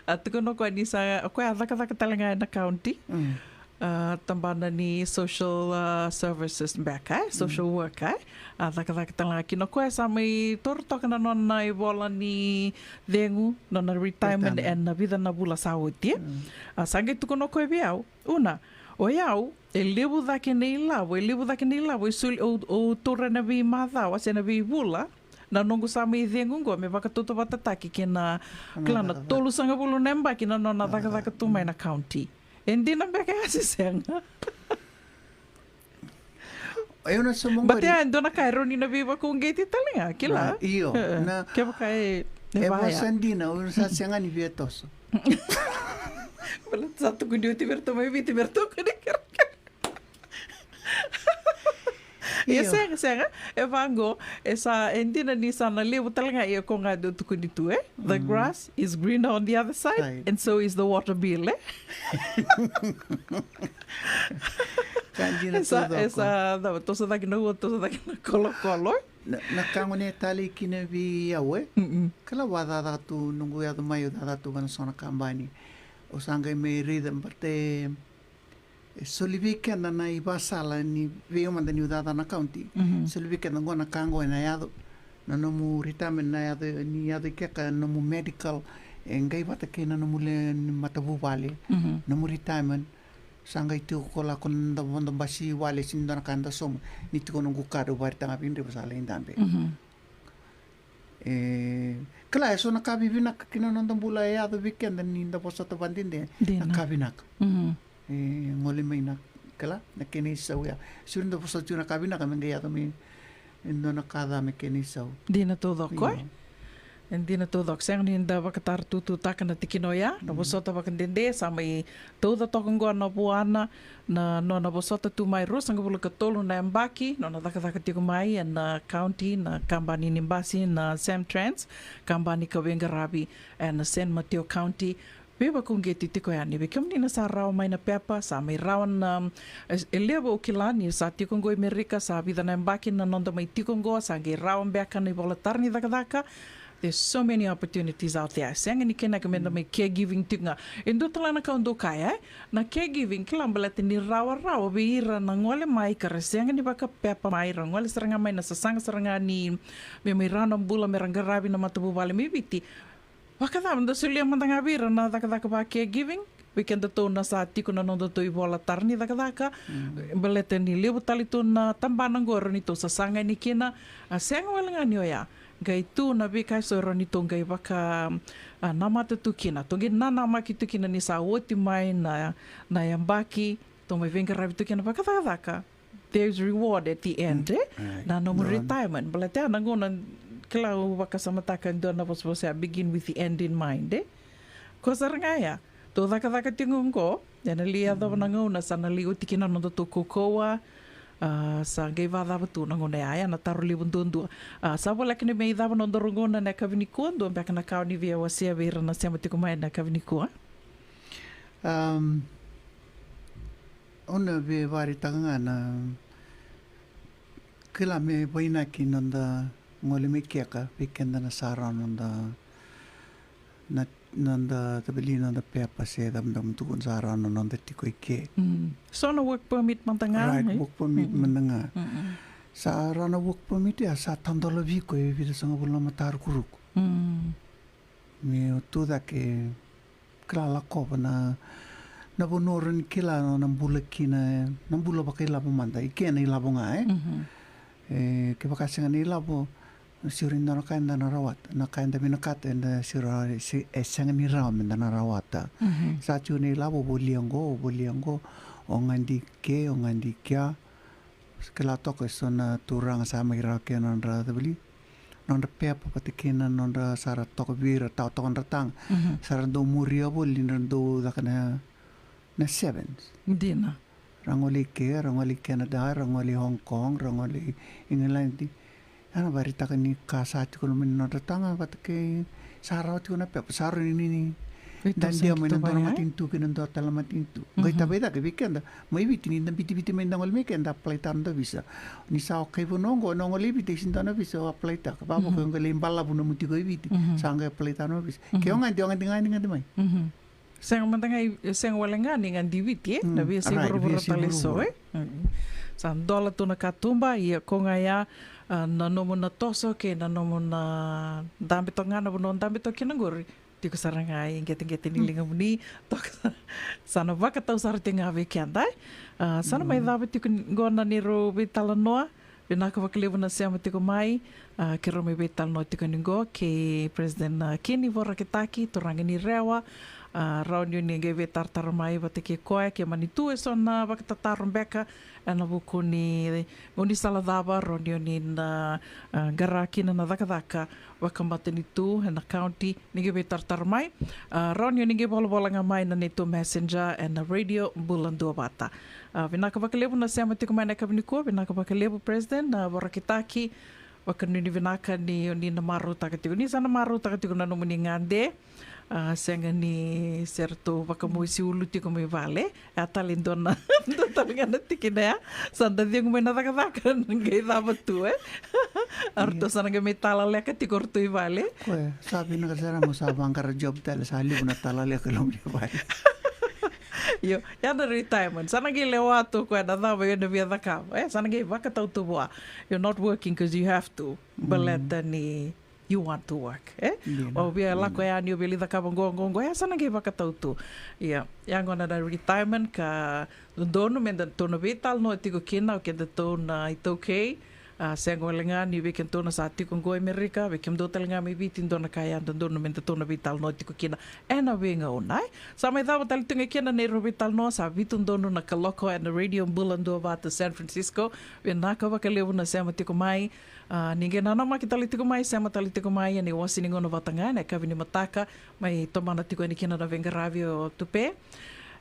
A, tukuna o koya ni sa, o koya a cakacaka tale ga ena county. Mm. A, tabana ni social, a, services beka, e? Social work, e? A cakacaka tale ga kina o koya, sa mai taura toka na nona ivola ni cegu, nona retirement, retirement, ena vica na vula sa oti, e? Mm. A, sa qai tukuna o koya vei au, Una, o yau, e levu cake na ilavo, e levu cake na ilavo e soli, au, au taura ena veimacawa se na veivula, na noqu sa mai cegu qo me vakatautauvatataki kei na, kila, na tolusagavulu na yabaki na nona cakacaka tu mai na county. E dina beka ya se sega? Au na sauma qori. But ya e dua na ka e rawa ni na veivakauqeti tale ga, kila. Right, io. E, e. Na, kevaka e, e vaya. Sa dina, au sa sega ni via toso. Baleta sa tukuni oti vei iratou mai Viti, vei iratou koni kerekere. Ia, io, sega, sega. E vaqo, e sa, e dina ni sa na levu tale ga, ia ko ga dau tukuni tu, e? The, mm, grass is greener on the other side, side, and so is the water bill, e? Ka dina taucoko. E sa, e sa, cava, toso cake na ua, toso cake na kolokolo, e? Na, na ka gona e talei kina vei au, e? Mm-mm. Kila, au a cakacaka tu, noqu yaco mai au cakacaka tu vua na so na kabani. Au sa qai mai raica, baleta e, e soli vei keda na ivakasala ni vei au mada niu cakacaka na county. Mhm. Soli vei keda qo na ka qo ena yaco. Na nomu retirement na yaco, ni yaco i kea na nomu medical, e qai vata kei na nomu lewe ni matavuvale. Mhm. Nomu retirement. Sa qai tiko ko lako na noda vodo basi wale, sega ni dua na ka eda sauma. Ni tiko noqu ka dau vakaraitaka vei Dreva sa lai dabe. Mhm. E, kila, e so na ka vivinaka kina noda bula e yaco vei keda ni da vosota vakadede. Dina. Na ka vinaka. Mhm. E gole mai na, kila, na kena isau ya. Sega ni da vosota tiko na ka vinaka me qai yaco mai e dua na ka ca me kena isau. Dina taucoko, e? Io. E dina taucoko. Sega ni da vakataratuatutaka na tikina oya, na, mm, vosota vakadede, sa mai tauca toka qo na vuana, na nona vosota tu mai ruasagavulu ka tolu na yabaki, nona cakacaka tiko mai ena county, na kabani ni basi, na Samtrans, kabani ka veiqaravi ena San Mateo County. Veivakauqeti tiko yani vei kemuni na sa rawa mai na pepa, sa mai rawa na, e, e levu au kila ni sa tiko qo i Merika, sa vica na yabaki na noda mai tiko qo, sa qai rawa beka na ivola tara ni cakacaka. There's so many opportunities out there. Sega ni kena ka meda, mm, mai caregiving tiko ga. E dua tale na ka au dau kaya, e? Na caregiving, kila, baleta ni rawarawa vei ira na gole mai ka ra sega ni vakapepa mai, ra gole sara ga mai na sasaga sara ga ni me mai rawa na bula me ra qaravi na matavuvale mai Viti. Vakacava, da solia mada ga vei ira na cakacaka va caregiving, vei kedatou na sa tiko na nodatou ivola tara ni cakacaka, mm, baleta ni levu tale tu na tabana qo e rawa ni tou sasaga yani kina, a sega wale ga ni oya. Qai tu na veika eso e rawa ni tou qai vaka, a, namata tu kina. Tou qai nanamaki tu kina ni sa oti mai na, na yabaki, tou mai veiqaravi tu kina vakacakacaka. There's reward at the end, mm, e? Right. Na nomu, no, retirement. Baleta ya na gauna, kila, au vakasamataka e dua na vosavosa ya, begin with the end in mind, e? Ko sara ga ya, tou cakacaka tiko qo, ena lai yacova na gauna sa na lai oti kina na nodatou kaukauwa, a, sa qai vakacava tu na gauna ya, ya na taro levu duadua. A, sa voleka ni mai cava nodaru gauna ena yakavi nikua, dua beka na ka o ni via wasea vei ira na sema tiko mai ena yakavi nikua? Um, au na via vakaraitaka ga na, kila, me vainaki noda gole mai kea ka vei keda na sa rawa noda, na, noda tavali noda pepa se cava da tukuna, sa rawa na noda tiko i ke. Mm. So na work permit mada ga, right, e? Work permit, mm-mm, mada ga. Mm-mm. Sa rawa na work permit ya sa tadola vei iko e vica sagavulu na matarukuruku. Mm. Me o tu cake, kila, lakova na, na vanua o rawa ni kila na bula kina, na bula vakailavo mada, i ke na ilavo ga, e? Mhm. E, kevaka sega na ilavo, Siro ni dua na ka eda na rawata, na ka eda vinakata, eda siro, se, e sega ni rawa meda na rawata. Mhm. Sa tiko na ilavo, volia qo, volia qo, o gadi ke, o gadi kea. Kila toka eso na turaga sa mai rawa kina nodra cavali, nodra pepa vata kina nodra sa ra toka vei ira, tawa toka nodra taga. Mhm. Sa ra dau muria voli, ra dau caka na, na sevens. Dina. Ra gole i ke, ra gole i Canada, ra gole i Hong Kong, ra gole i England. Ia na vakaraitaka ni ka sa tiko loma ni nodra taga, vata kei sa rawa tiko na pepa, sa rawa ni, ni, ni da dia mai na dua na matanitu ki na dua tale na matanitu. Qai tavai cake vei keda mai Viti, ni da bitiviti mai da gole mai ke, da apply taka na dua visa. Ni sa o kai vanua oqo, na gole i Viti, e sega ni dua na visa o apply taka. Vavo ke o qai lai balavu nomu tiko i Viti, sa qai apply taka na visa. Ke o gadi, o gadi, gadi, gadi mai. Sega mada ga i, sega wale ga ni gadi i Viti, e? Na veiyasai vuravura tale eso, e? Sa dola tu na katuba, ia ko ga ya, a, na nomu na toso kei na nomu na dabe toka ga na vanua o dabe toka kina qori. Tiko sara ga i qeteqete ni ligamuni, toka sa, sa na vakatau sara tiko ga vei keda, e? A, sa na mai cava tiko qo na neirau veitalanoa. Vinaka vakalevu na sema tiko mai, a, keirau mai veitalanoa tiko yani qo kei President, a, Kini Vorakitaki, turaga ni Rewa, a, rawa ni o ni qai veitaratara mai vata kei koya, ke mani tu eso na vakatataro beka ena vuku ni gaunisala cava rawa ni o ni na, a, qara kina na cakacaka vakamatanitu ena county, ni qai veitaratara mai. A, rawa ni o ni qai volavola ga mai na neitou messenger ena Radio Bula Duavata. A, vinaka vakalevu na sema tiko mai na yakavi nikua, vinaka vakalevu President, a, Vorakitaki, vakanuinui vinaka ni o ni na marautaka tiko, ni sa na marautaka tiko na nomuni gade. A, sega ni se ratou vakamosi ulu tiko mai vale. E a tale dua na, dua tale ga na tikina ya. Sa da cegu mai na cakacaka, na qai cava tu, e? A ratou sa na qai mai talaleka tiko o ratou i vale. Koya, sa vinaka sara mo sa vaqara job tale, sa levu na talaleka loma ni vale. Io, ya na retirement. Sa na qai lewa tu koya na cava o na via cakava, e? Sa na qai vakatau tu vua. You're not working 'cause you have to. Baleta ni you want to work, e? Dina. O via lako yani, o via lai cakava qo, qo, qo, e, sa na qai vakatau tu. Ia, ya gona na retirement ka dodonu meda tou na veitalanoa tiko kina o kedatou na iTaukei. A, sega wale ga ni vei kedatou na sa tiko qo e Amerika, vei kemudou tale ga mai Viti, dua na ka ya dodonu meda tou na veitalanoa tiko kina ena veigauna, e? Sa mai cava tale tu ga kina na neirau veitalanoa, sa vitu donu na kaloko ena Radio Bula Duavata San Francisco. Vinaka vakalevu na sema tiko mai. A, ni qai nanamaki tale tiko mai, sema tale tiko mai ena iwase ni gauna vata ga ena yakavi ni mataka, mai tomana tiko yani kina na veiqaravi o Tupe.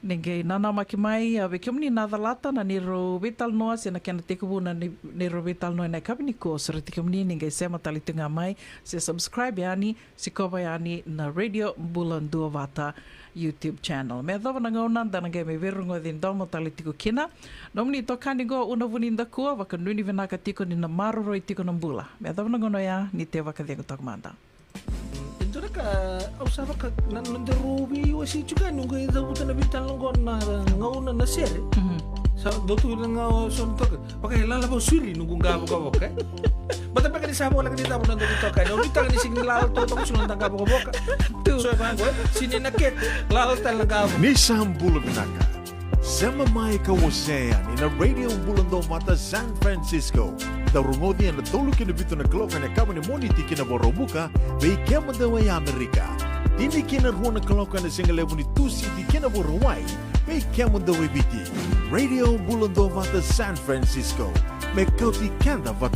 Ni qai nanamaki mai, a, vei kemuni na calata na neirau veitalanoa se na kena tekivu na nei-, neirau veitalanoa ena yakavi nikua, sureti kemuni ni qai sema tale tiko ga mai, se subscribe yani, sikova yani na Radio Bula Duavata YouTube channel. Me yacova na gauna da na qai mai veirogoci domo tale tiko kina. Nomuni itokani qo Una Vunidakua, vakanuinui vinaka tiko ni na maroroi tiko na bula. Me yacova na gauna oya, ni te vakacegu toka mada. E dua na ka au sa vaka na, na daru veiwasei tiko yani, au qai cavuta na veitalanoa qo na gauna na sere. Mhm. Sa dua tu na gauna so na toka. Vaka e lala vou suri noqu qavokavoka, e? Bata beka ni sa voleka ni cava na dau toka, e? Au nuitaka ni sega ni lala totoka suru na qavokavoka. Tu. So e vaqo, e? Sega ni na kete, lala tale na qavo. Ni sa bula vinaka. Sema mai ka wasea yani na Radio Bula Duavata San Francisco. Dau rogoci ena tolu ki na vitu na kaloko ena yakavi ni Moniti ki na Vakaraubuka, vei kemudou e Amerika. Tini ki na rua na kaloko ena sigalevu ni Tusiti ki na Vakarauwai, vei kemudou e Viti. Radio Bula Duavata San Francisco. Me kauti keda vata